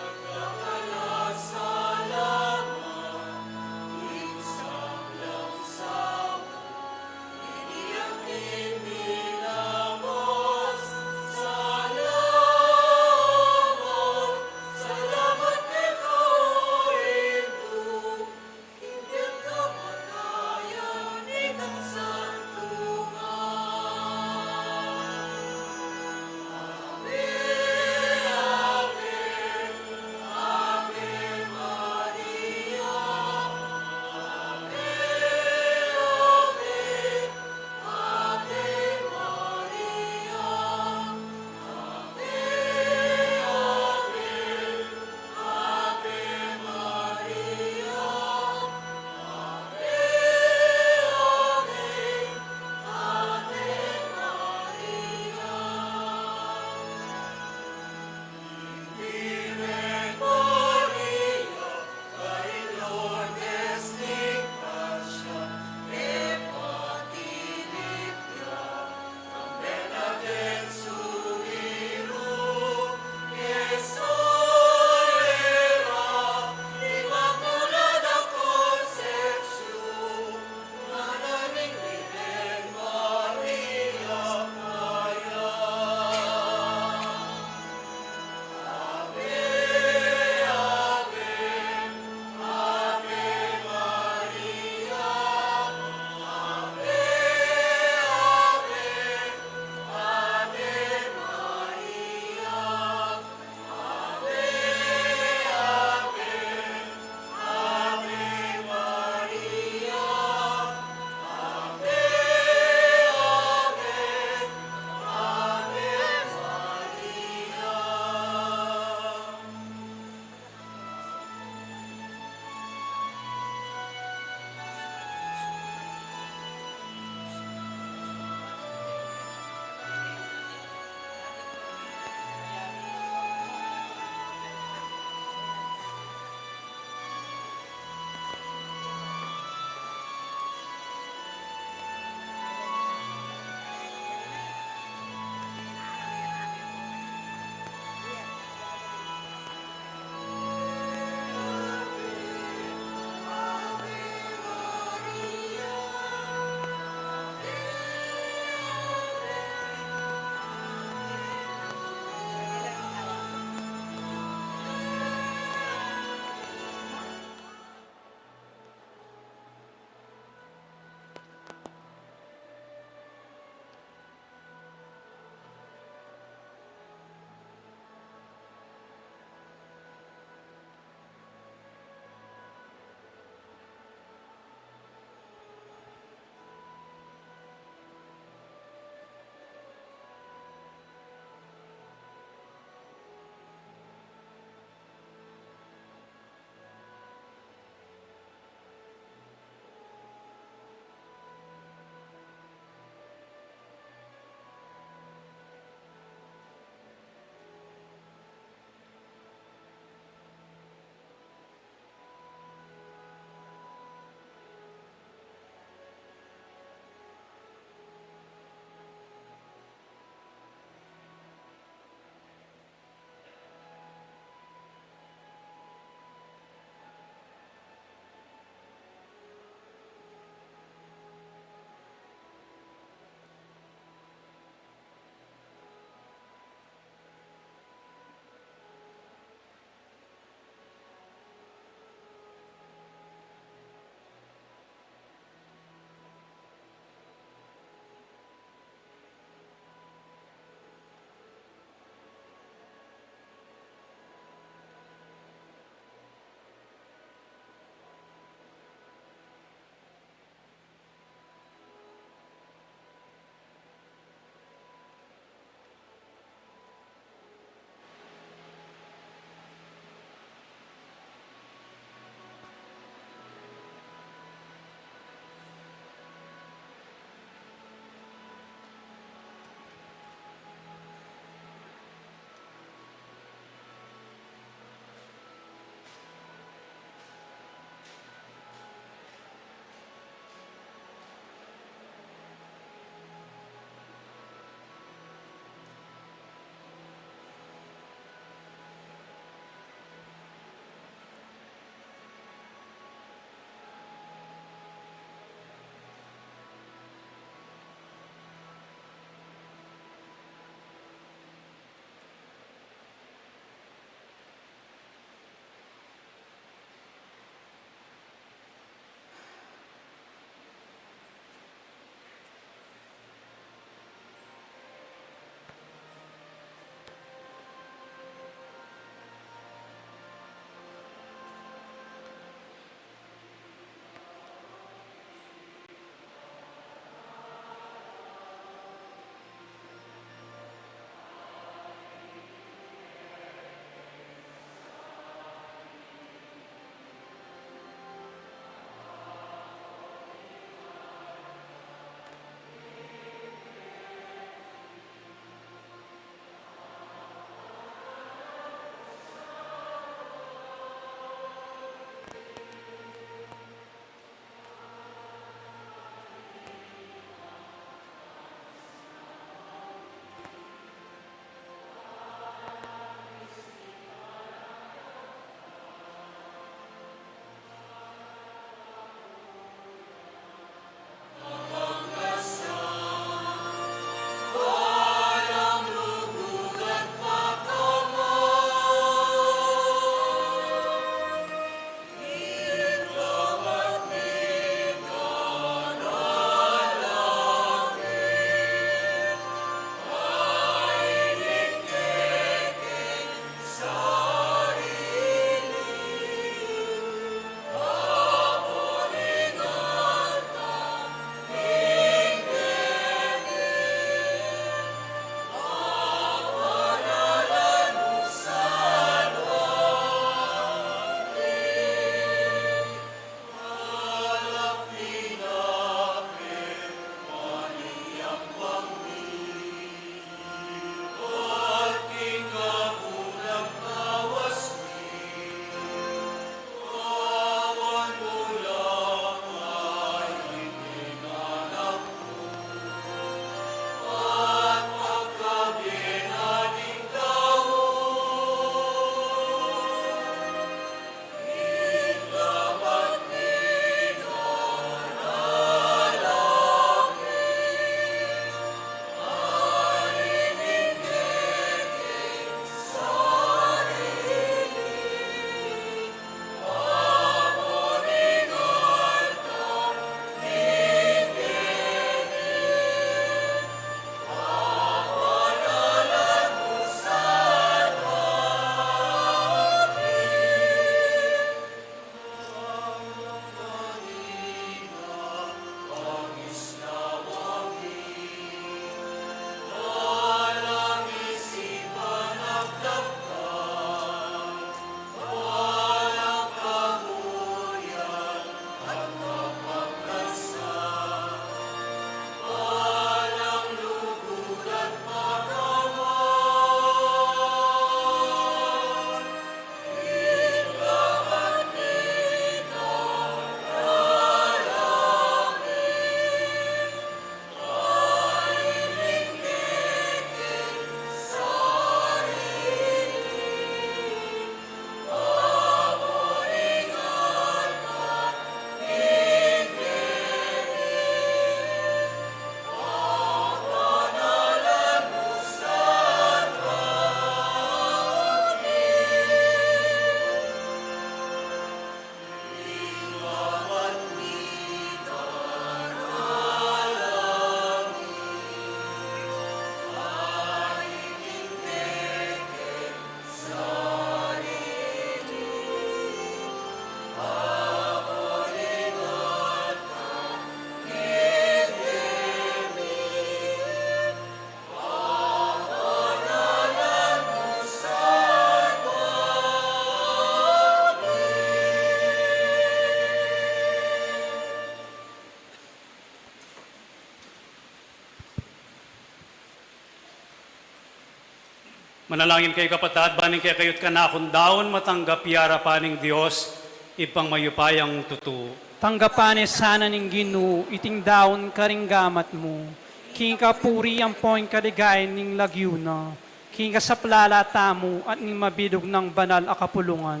Manalangin kayu, kapatad, ban ing kekayu't kanakung daun matanggap ya arapan ning Dios, Ibpang mayupayang tutu. Tanggapan ne sana ning Ginu iting daun karing gamat mu, king kapurian ampon kaligayan ning lagyu na, king kasaplalan tamu at ning mabilug nang banal a kapulungan.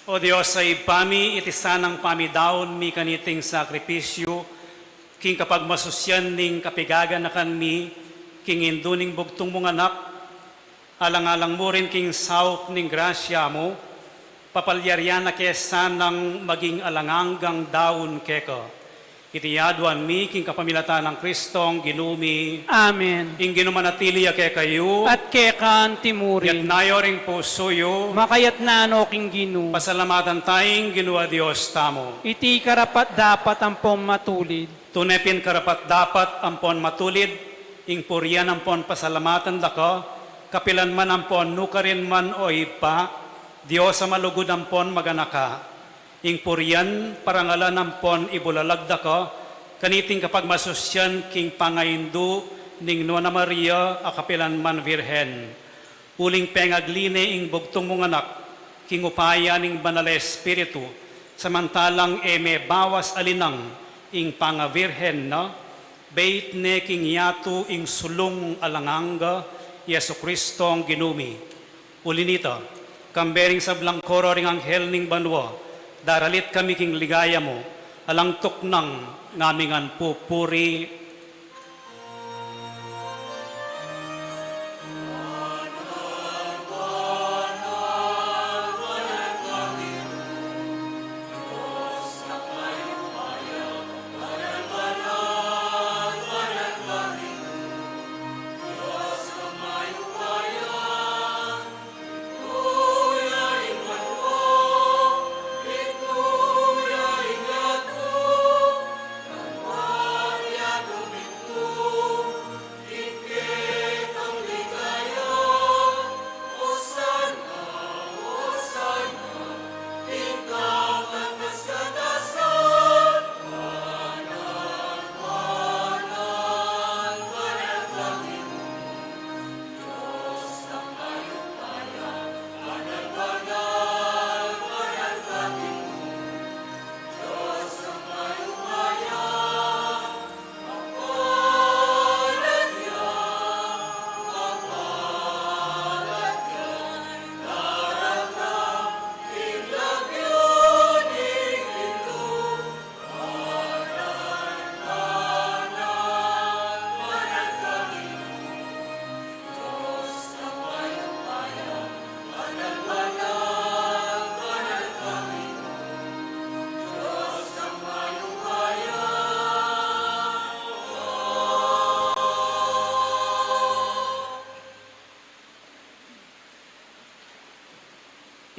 O Dios a Ibpa mi, iti sanang pamidaun mi kaniting sakripisyu, king kapagmasusyan ning kapigaganakan mi, king indu ning bugtung mung anak, alang-alang mu rin king saup ning grasya mu, papalyarian na ke sanang maging alang anggang daun keka. Iti aduan mi king kapamilatan nang Kristong Ginu mi. Amen. Ing Ginu manatili ya kekayu. At keka anti mu rin. Itas yu ring pusu yu. Makaitas no king Ginu. Pasalamatan tayung Ginu a Dios tamu. Iti karapat-dapat ampon matulid. Tune pin karapat-dapat ampon matulid, ing purian ampon pasalamatan da ka, kapilan man ampon nukarin man, o Ibpa, Dios a malugud ampon maganaka. Ing purian, parangalan ampon ibulalag da ka, kaniting kapagmasusyan king pangaindu ning Nuan a Maria a kapilan man Virgen. Uling pengagli ne ing bugtung mung anak, king upaya ning Banal a Espiritu, samantalang e me bawas alinang ing pangavirgen na, beit ne king yatu ing sulung alang angga, Jesukristong Ginu mi. Uli nita, kambe ring sablang koro ring anghel ning banua, daralit kami king ligaya mu, alang tuknang ngaming pupuri.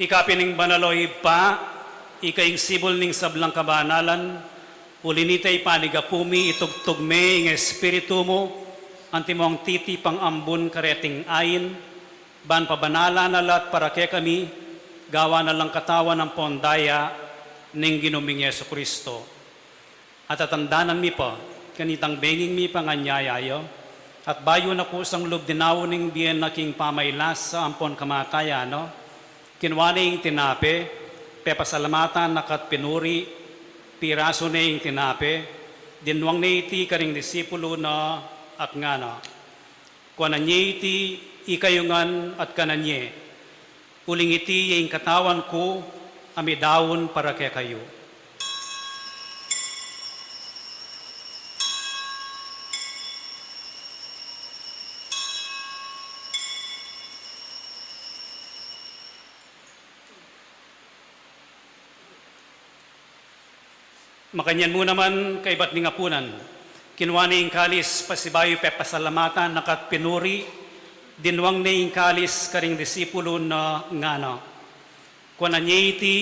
Ika pin ing banal, o Ibpa, ika ing sibul ning sablang kabanalan, uli nita ipanigapu mi, itugtug me ing Espiritu mu, antimong titipang ambun kareting ain, ban pabanalan na la at para kekami, gawan na lang katawan ampon daya ning Ginu ming Jesucristo. At tatandanan mi pa, kanitang benging mipanganyaya ya, at bayu na kusang lub dinaun ing bie na king pamailasa ampon kamatayan na, kinua ne ing tinape, pepasalamatan na ka't pinuri, pirasu ne ing tinape, dinwang ne iti karing disipulu na, at ngana: Kuanan ye iti ikayu ngan at kanan ye. Uling iti ya ing katawan ku a midaun para kekayu. Makanyan mu naman, kaibat ning apunan, kinua ne ing kalis, pasibayu pepasalamatan na ka't pinuri, dinwang ne ing kalis karing disipulu na ngana: Kuanan ye iti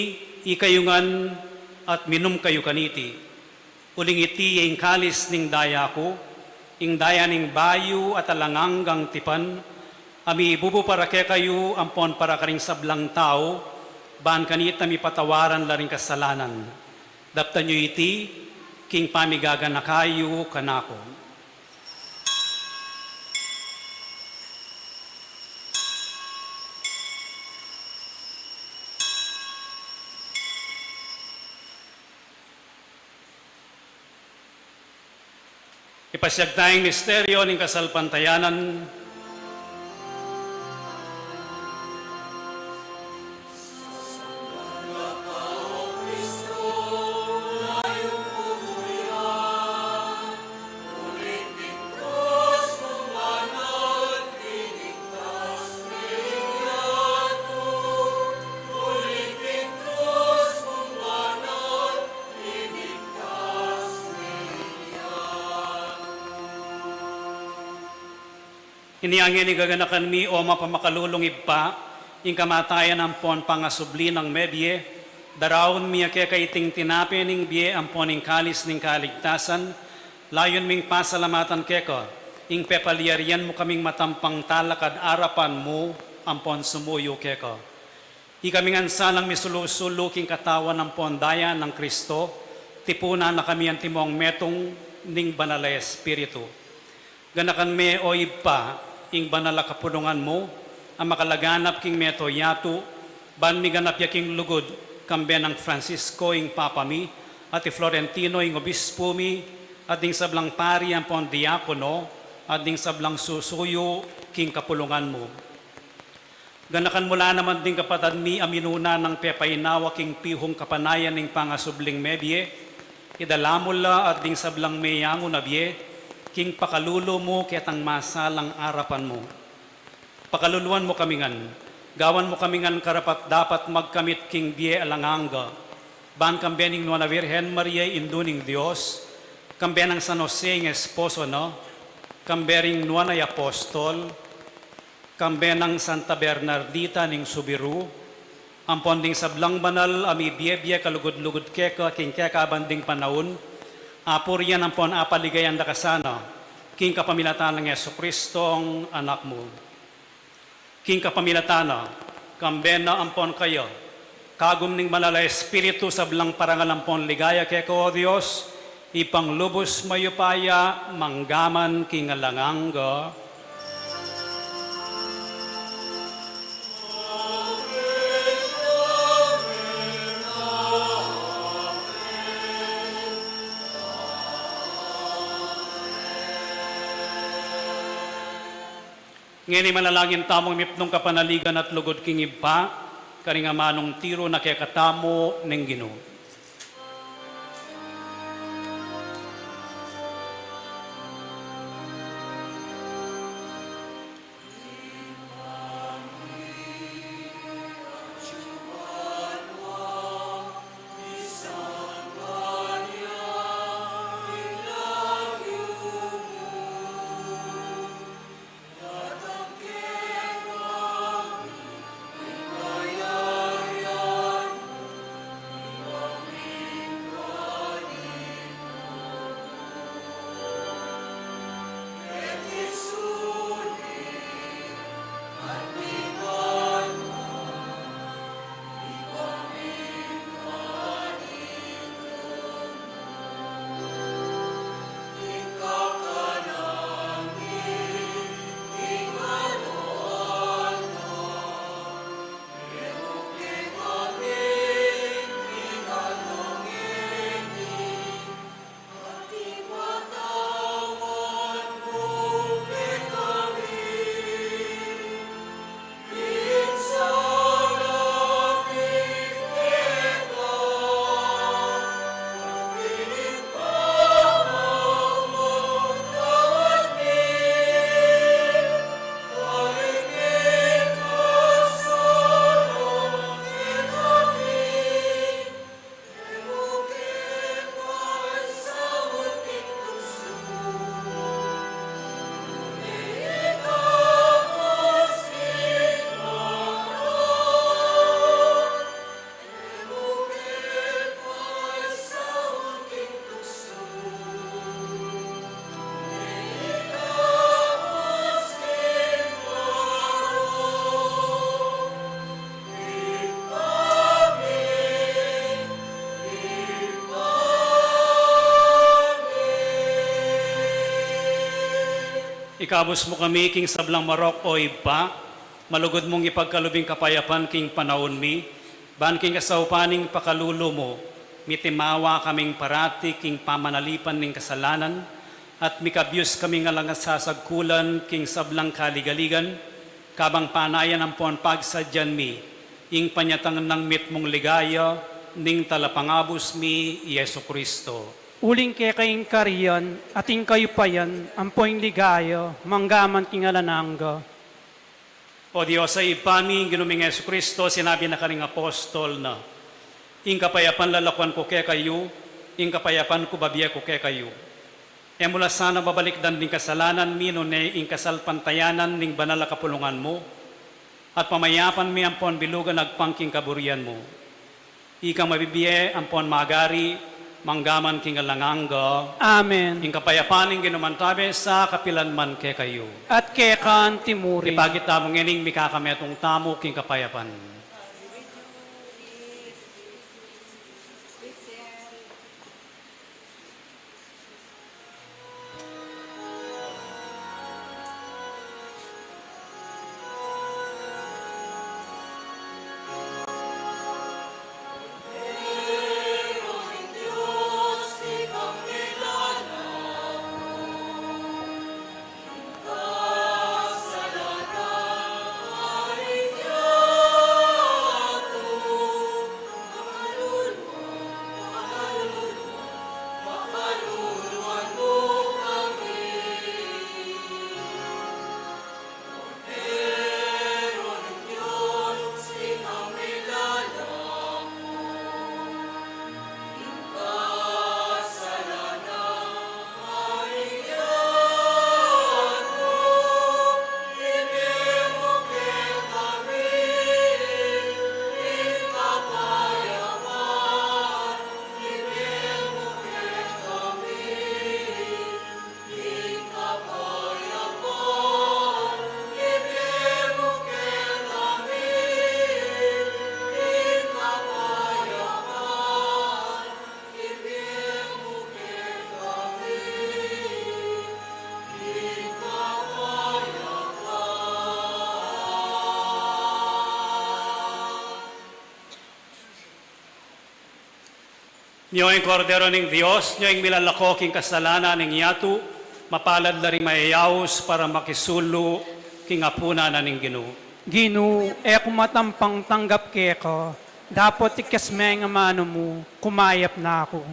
ikayu ngan at minum kayu kaniti. Uling iti ya ing kalis ning daya ku, ing daya ning bayu at alang anggang tipan, a mibubu para kekayu ampon para karing sablang tau, ban kanita mipatawaran la ring kasalanan. Daptan yu iti king pamigaganaka yu kanaku. Pasiag taya ing misteryo ning kasalpantayanan. Inya ngeni gaganakan mi, o mapamakalulung Ibpa, ing kamatayan ampon pangasubli nang mebie, daraun mi keka iting tinape ning bie ampon ing kalis ning kaligtasan, layun ming pasalamatan keka ing pepalyarian mu kaming matampang talakad arapan mu ampon sumuyu keka. Ikami ngan sanang misulu-sulu king katawan ampon daya nang Kristo, tipunan na kami antimong metung ning Banal a Espiritu. Ganakan me, o Ibpa, ing banal a kapulungan mu a makalaganap king mabilug a yatu, ban miganap ya king lugud, kambe nang Francisco ing Papa mi, at i Florentino ing Obispu mi, at ding sablang pari ampon diakono, at ding sablang susuyu king kapulungan mu. Ganakan mu la naman ding kapatad mi a minuna nang pepainawa king pihung kapanayan ning pangasubling mebie, idalamul la at ding sablang meyangu na bie, king pakalulu mu ketang masalang arapan mu. Pakaluluan mu kami ngan, gawan mu kami ngan karapat-dapat magkamit king bie alang angga, ban kambe ning Nuan a Virgen Maria, Indu ning Dios, kambe nang San Jose ing esposo na, kambe ring Nuan a Apostol, kambe nang Santa Bernardita ning Subiru, ampon ding sablang banal a mibie-bie kalugud-lugud keka king kekaban ding panaun, apurian ampon apaligayan da ka sana, king kapamilatan nang Jesucristong Anak mu. King kapamilatan na, kambe na ampon kaya, kagum ning Banal a Espiritu, sablang parangal ampon ligaya keka, o Dios, Ibpang lubus mayupaya, manggaman king alang angga. Ngeni manalangin tamung mipnung kapanaligan at lugud king Ibpa, karing amanung tiru na kekatamu ning Ginu. Ikabus mu kami king sablang marok, o Ibpa, malugud mung ipagkalub ing kapayapan king panaun mi, ban king kasaupan ning pakalulu mu, mitimawa kaming parati king pamanalipan ning kasalanan, At mikabyus kami ngan lang sasagkulan king sablang kaligaligan, kabang panayan ampon pagsadyan mi ing panyatang nang mitmung ligaya ning Talapangabus mi, i Jesu Kristo. Uling keka ing karian, at ing kayupayan, ampo ing ligaya, manggaman king alang angga. O Dios a Ibpa mi, ing Ginu ming Jesu Kristo, sinabi na karing apostol na, "Ing kapayapan lalakuan ku kekayu, ing kapayapan ku babie ku kekayu." E mu la sana babalikdan ding kasalanan mi, nune ing kasalpantayanan ning banal a kapulungan mu, at pamayapan mi ampon bilugan agpang king kaburian mu. Ikang mabibie ampon magari, manggaman king alang angga. Amen. Ing kapayapan ning Ginu mantabe sa kapilan man kekayu. At keka anti murin. Ipakit tamu ngening mikakametung tamu king kapayapan. Nyo ing Kordero ning Dios, nyo ing milalako king kasalanan ning yatu, mapalad la ring mayayaus para makisulu king apunan na ning Ginu. Ginu, e ku matampang tanggap keka, dapot ikes me ing amanu mu, kumayap na ku.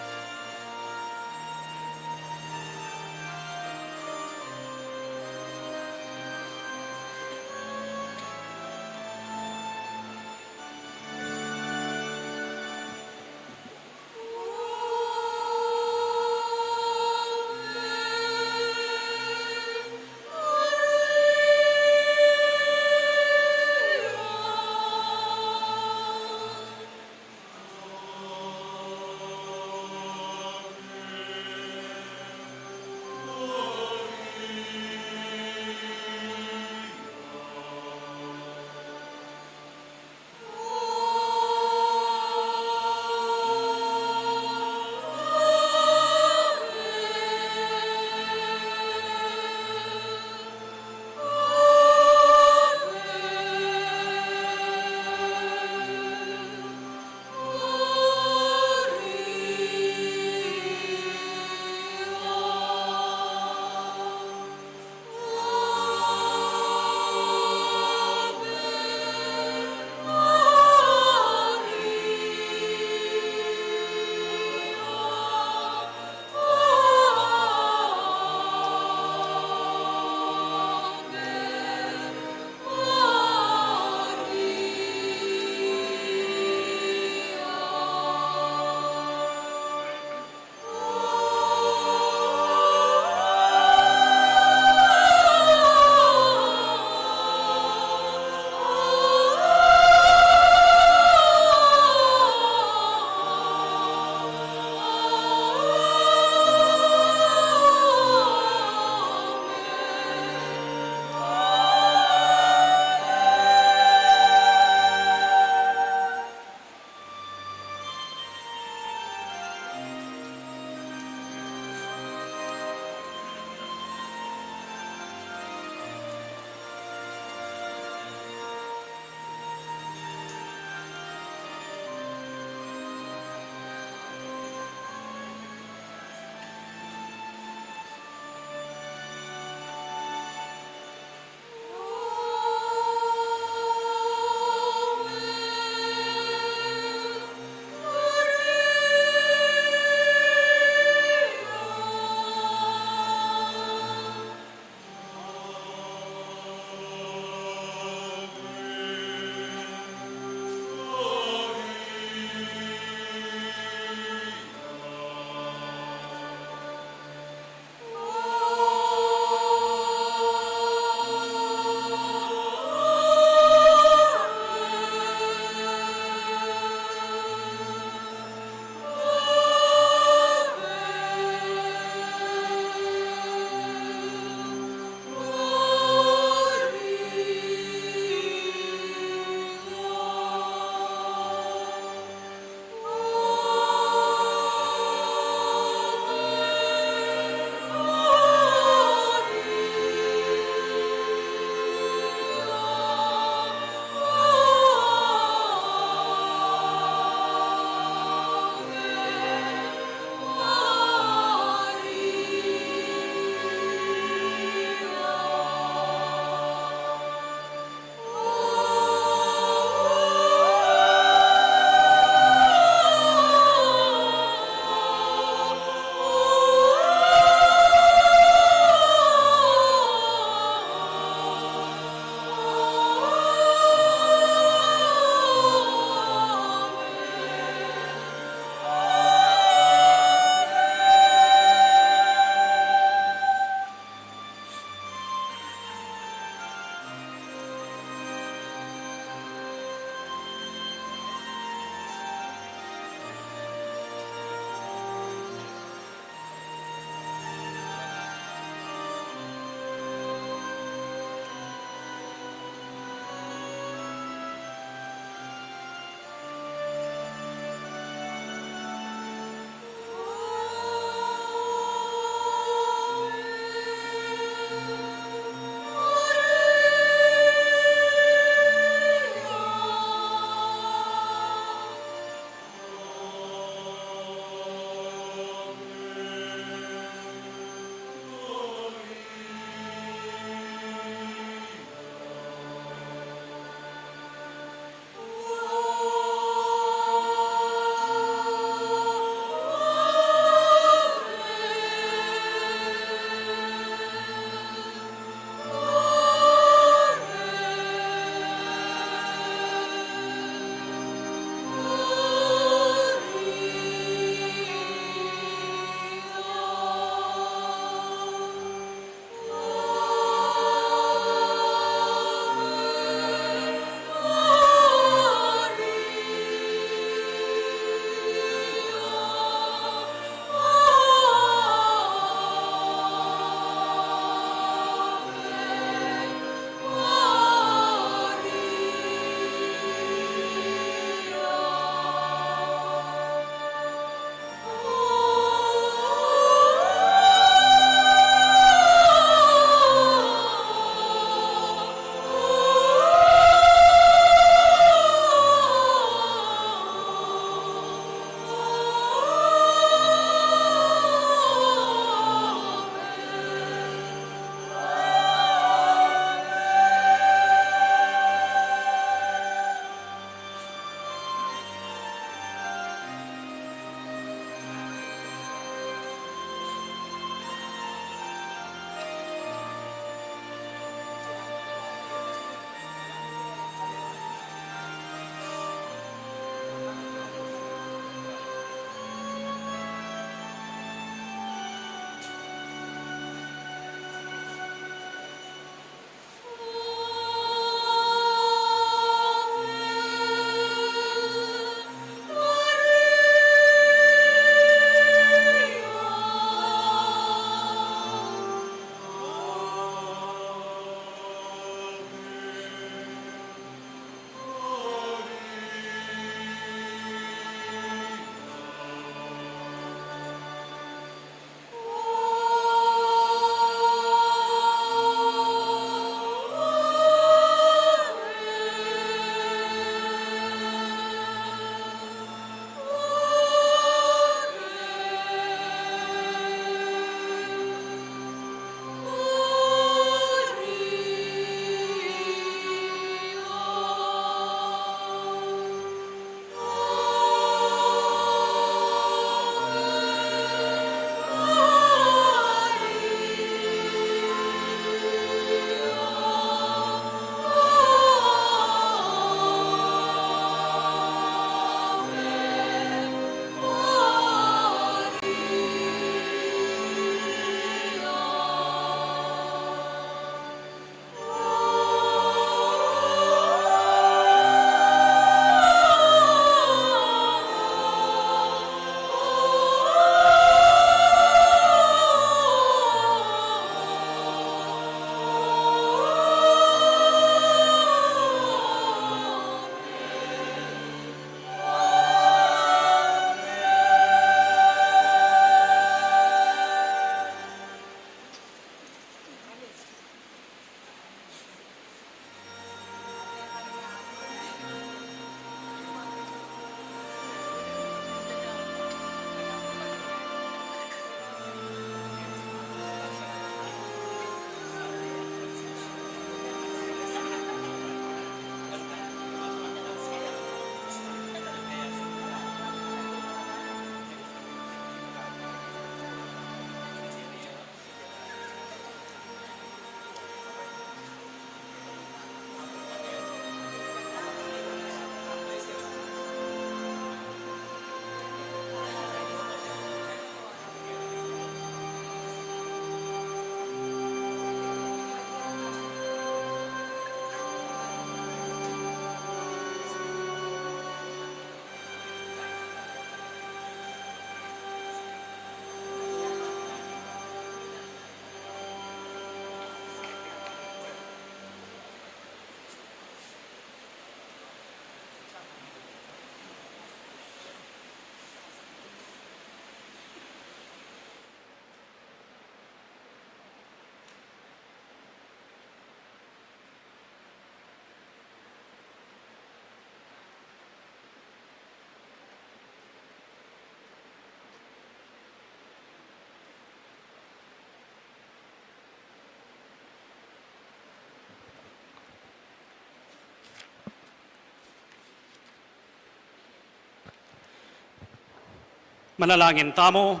Manalangin tamu.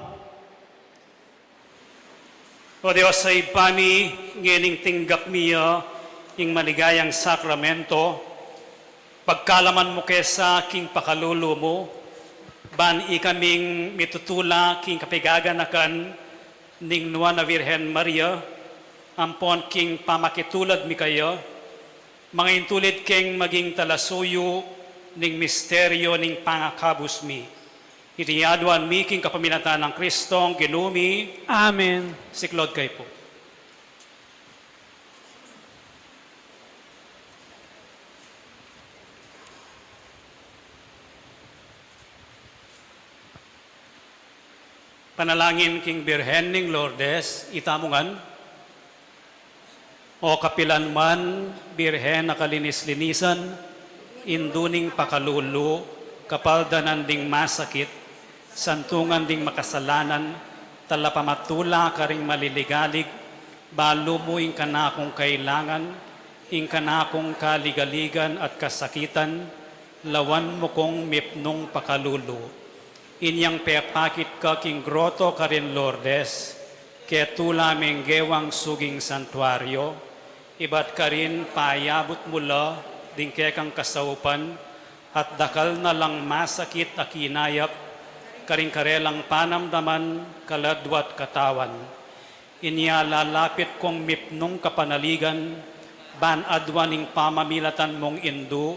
O Dios a Ibpa mi, ngening tinggap mi ya ing maligayang sakramento, pagkalaman mu ke sa king pakalulu mu, ban ikaming mitutula king kapigaganakan ning Nuan a Virgen Maria, ampon king pamakitulad mi kaya, mangaintulid keng maging talasuyu ning misteryo ning pangakabus mi. Iti aduan mi king kapamilatan nang Kristong Ginu mi. Amen. Siklaud kayu pu. Panalangin king Birhen ning Lourdes, itamu ngan. O kapilan man, Birhen a kalinis-linisan, indu ning pakalulu, kapaldanan ding masakit, santungan ding makasalanan, talapamatula karing maliligalig, balu mu ing kanakung kailangan, ing kanakung kaligaligan at kasakitan, lawan mu kung mipnung pakalulu. Inyang pepakit ka king groto karin Lourdes, ketula menggewang suging santuario, ibat karin payabut mu la ding kekang kasaupan, at dakal na lang masakit a kinayap karing karelang panamdaman, kaladwa at katawan. Inya lalapit kung mipnung kapanaligan, ban aduan ing pamamilatan mung indu,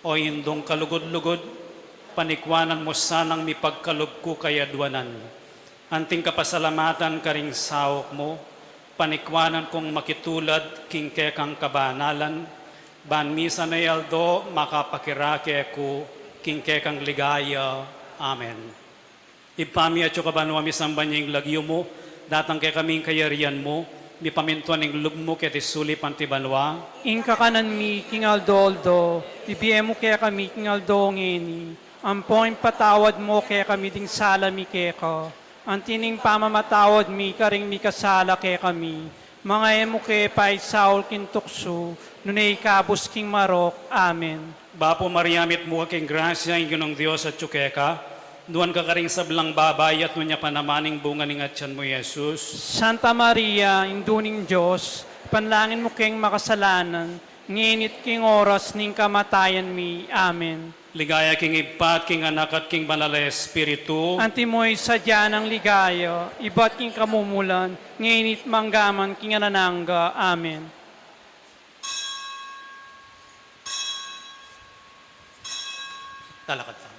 o indung kalugud-lugud, panikwanan mu sanang mipagkalub ku kayaduanan. Anting kapasalamatan karing sauk mu, panikwanan kung makitulad king kekang kabanalan, ban misan a aldo makapakirake ku king kekang ligaya. Amen. Ibpa mi, atsu ka banua, misamban ya ing lagyu mu, datang kekami ing kayarian mu, mipamintuan ing lub mu keti sulip anti banua. Ing kakanan mi king aldo-aldo, ibie mu kekami king aldo ngeni, ampon ipatawad mu kekami ding sala mi keka, anti ning pamamatawad mi karing mikasala kekami. Manga e mu ke paisaul king tuksu, nune ikabus king marok. Amen. Bapu Maria, mitmu ka king grasya, ing Ginung Dios atsu keka, nuan ka karing sablang babai at nuan ya pa naman ing bunga ning atian mu, Jesus. Santa Maria, Indu ning Dios, ipanalangin mu keng makasalanan, ngeni at king oras ning kamatayan mi. Amen. Ligaya king Ibpa, at king Anak, at king Banal a Espiritu. Antimo ing sadya nang ligaya, ibat king kamumulan, ngeni at manggaman king alang angga. Amen. Talakad tamu.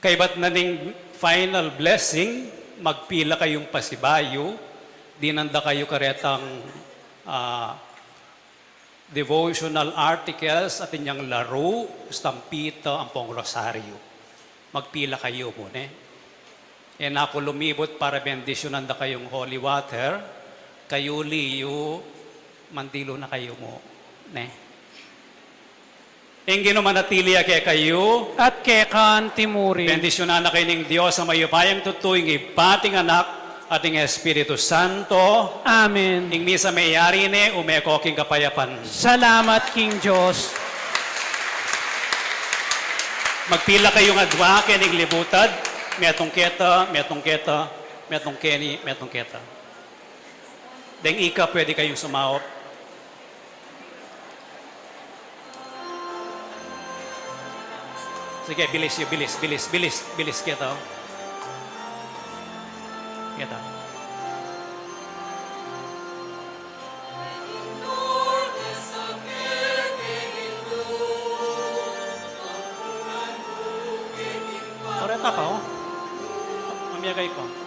Kaybat na ning final blessing, magpila kayung pasibayu, dinan da kayu karetang, ah, devotional articles, atin yang laru, stampita, ampong rosaryu. Magpila kayu mu, ne? E na ku lumibut para bendisyunan da kayung holy water, kayu liyu, mandilu na kayu mu, ne? Ing Ginu manatili ya kekayu. At keka anti mu rin. Bendisyunan na kayu ning Dios a mayupayang tutu, ing Ibpa, ating Anak, ating Espiritu Santo. Amen. Ing misa meyari ne, ume ko king kapayapan. Salamat king Dios. Magpila kayung adwa keni king libutad, metung keta, metung keta, metung keni, metung keta. Deng ika, pwede kayung sumaup. Sige, bilis yu, bilis, bilis, bilis, bilis keta, o. Keta. Kareta pa, o. Mamiyagay pa.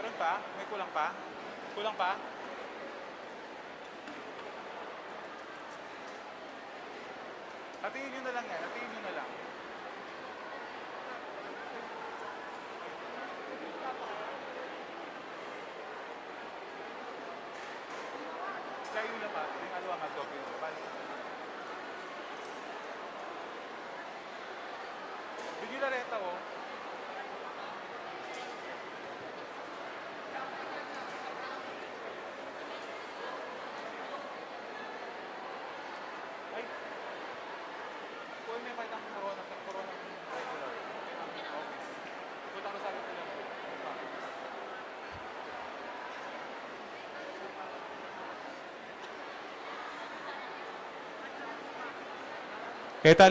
Meron pa? May kulang pa? Kulang pa? Hatiin nyo na lang yan. Hatiin nyo na lang. Layo na pa. Yung alawa, mag-doble na. Balik. Bigyan na reta, oh. Ay. Kuha mo yung kahit ang corona, corona regular. Ang office. Punta ko sa akin lang. Keta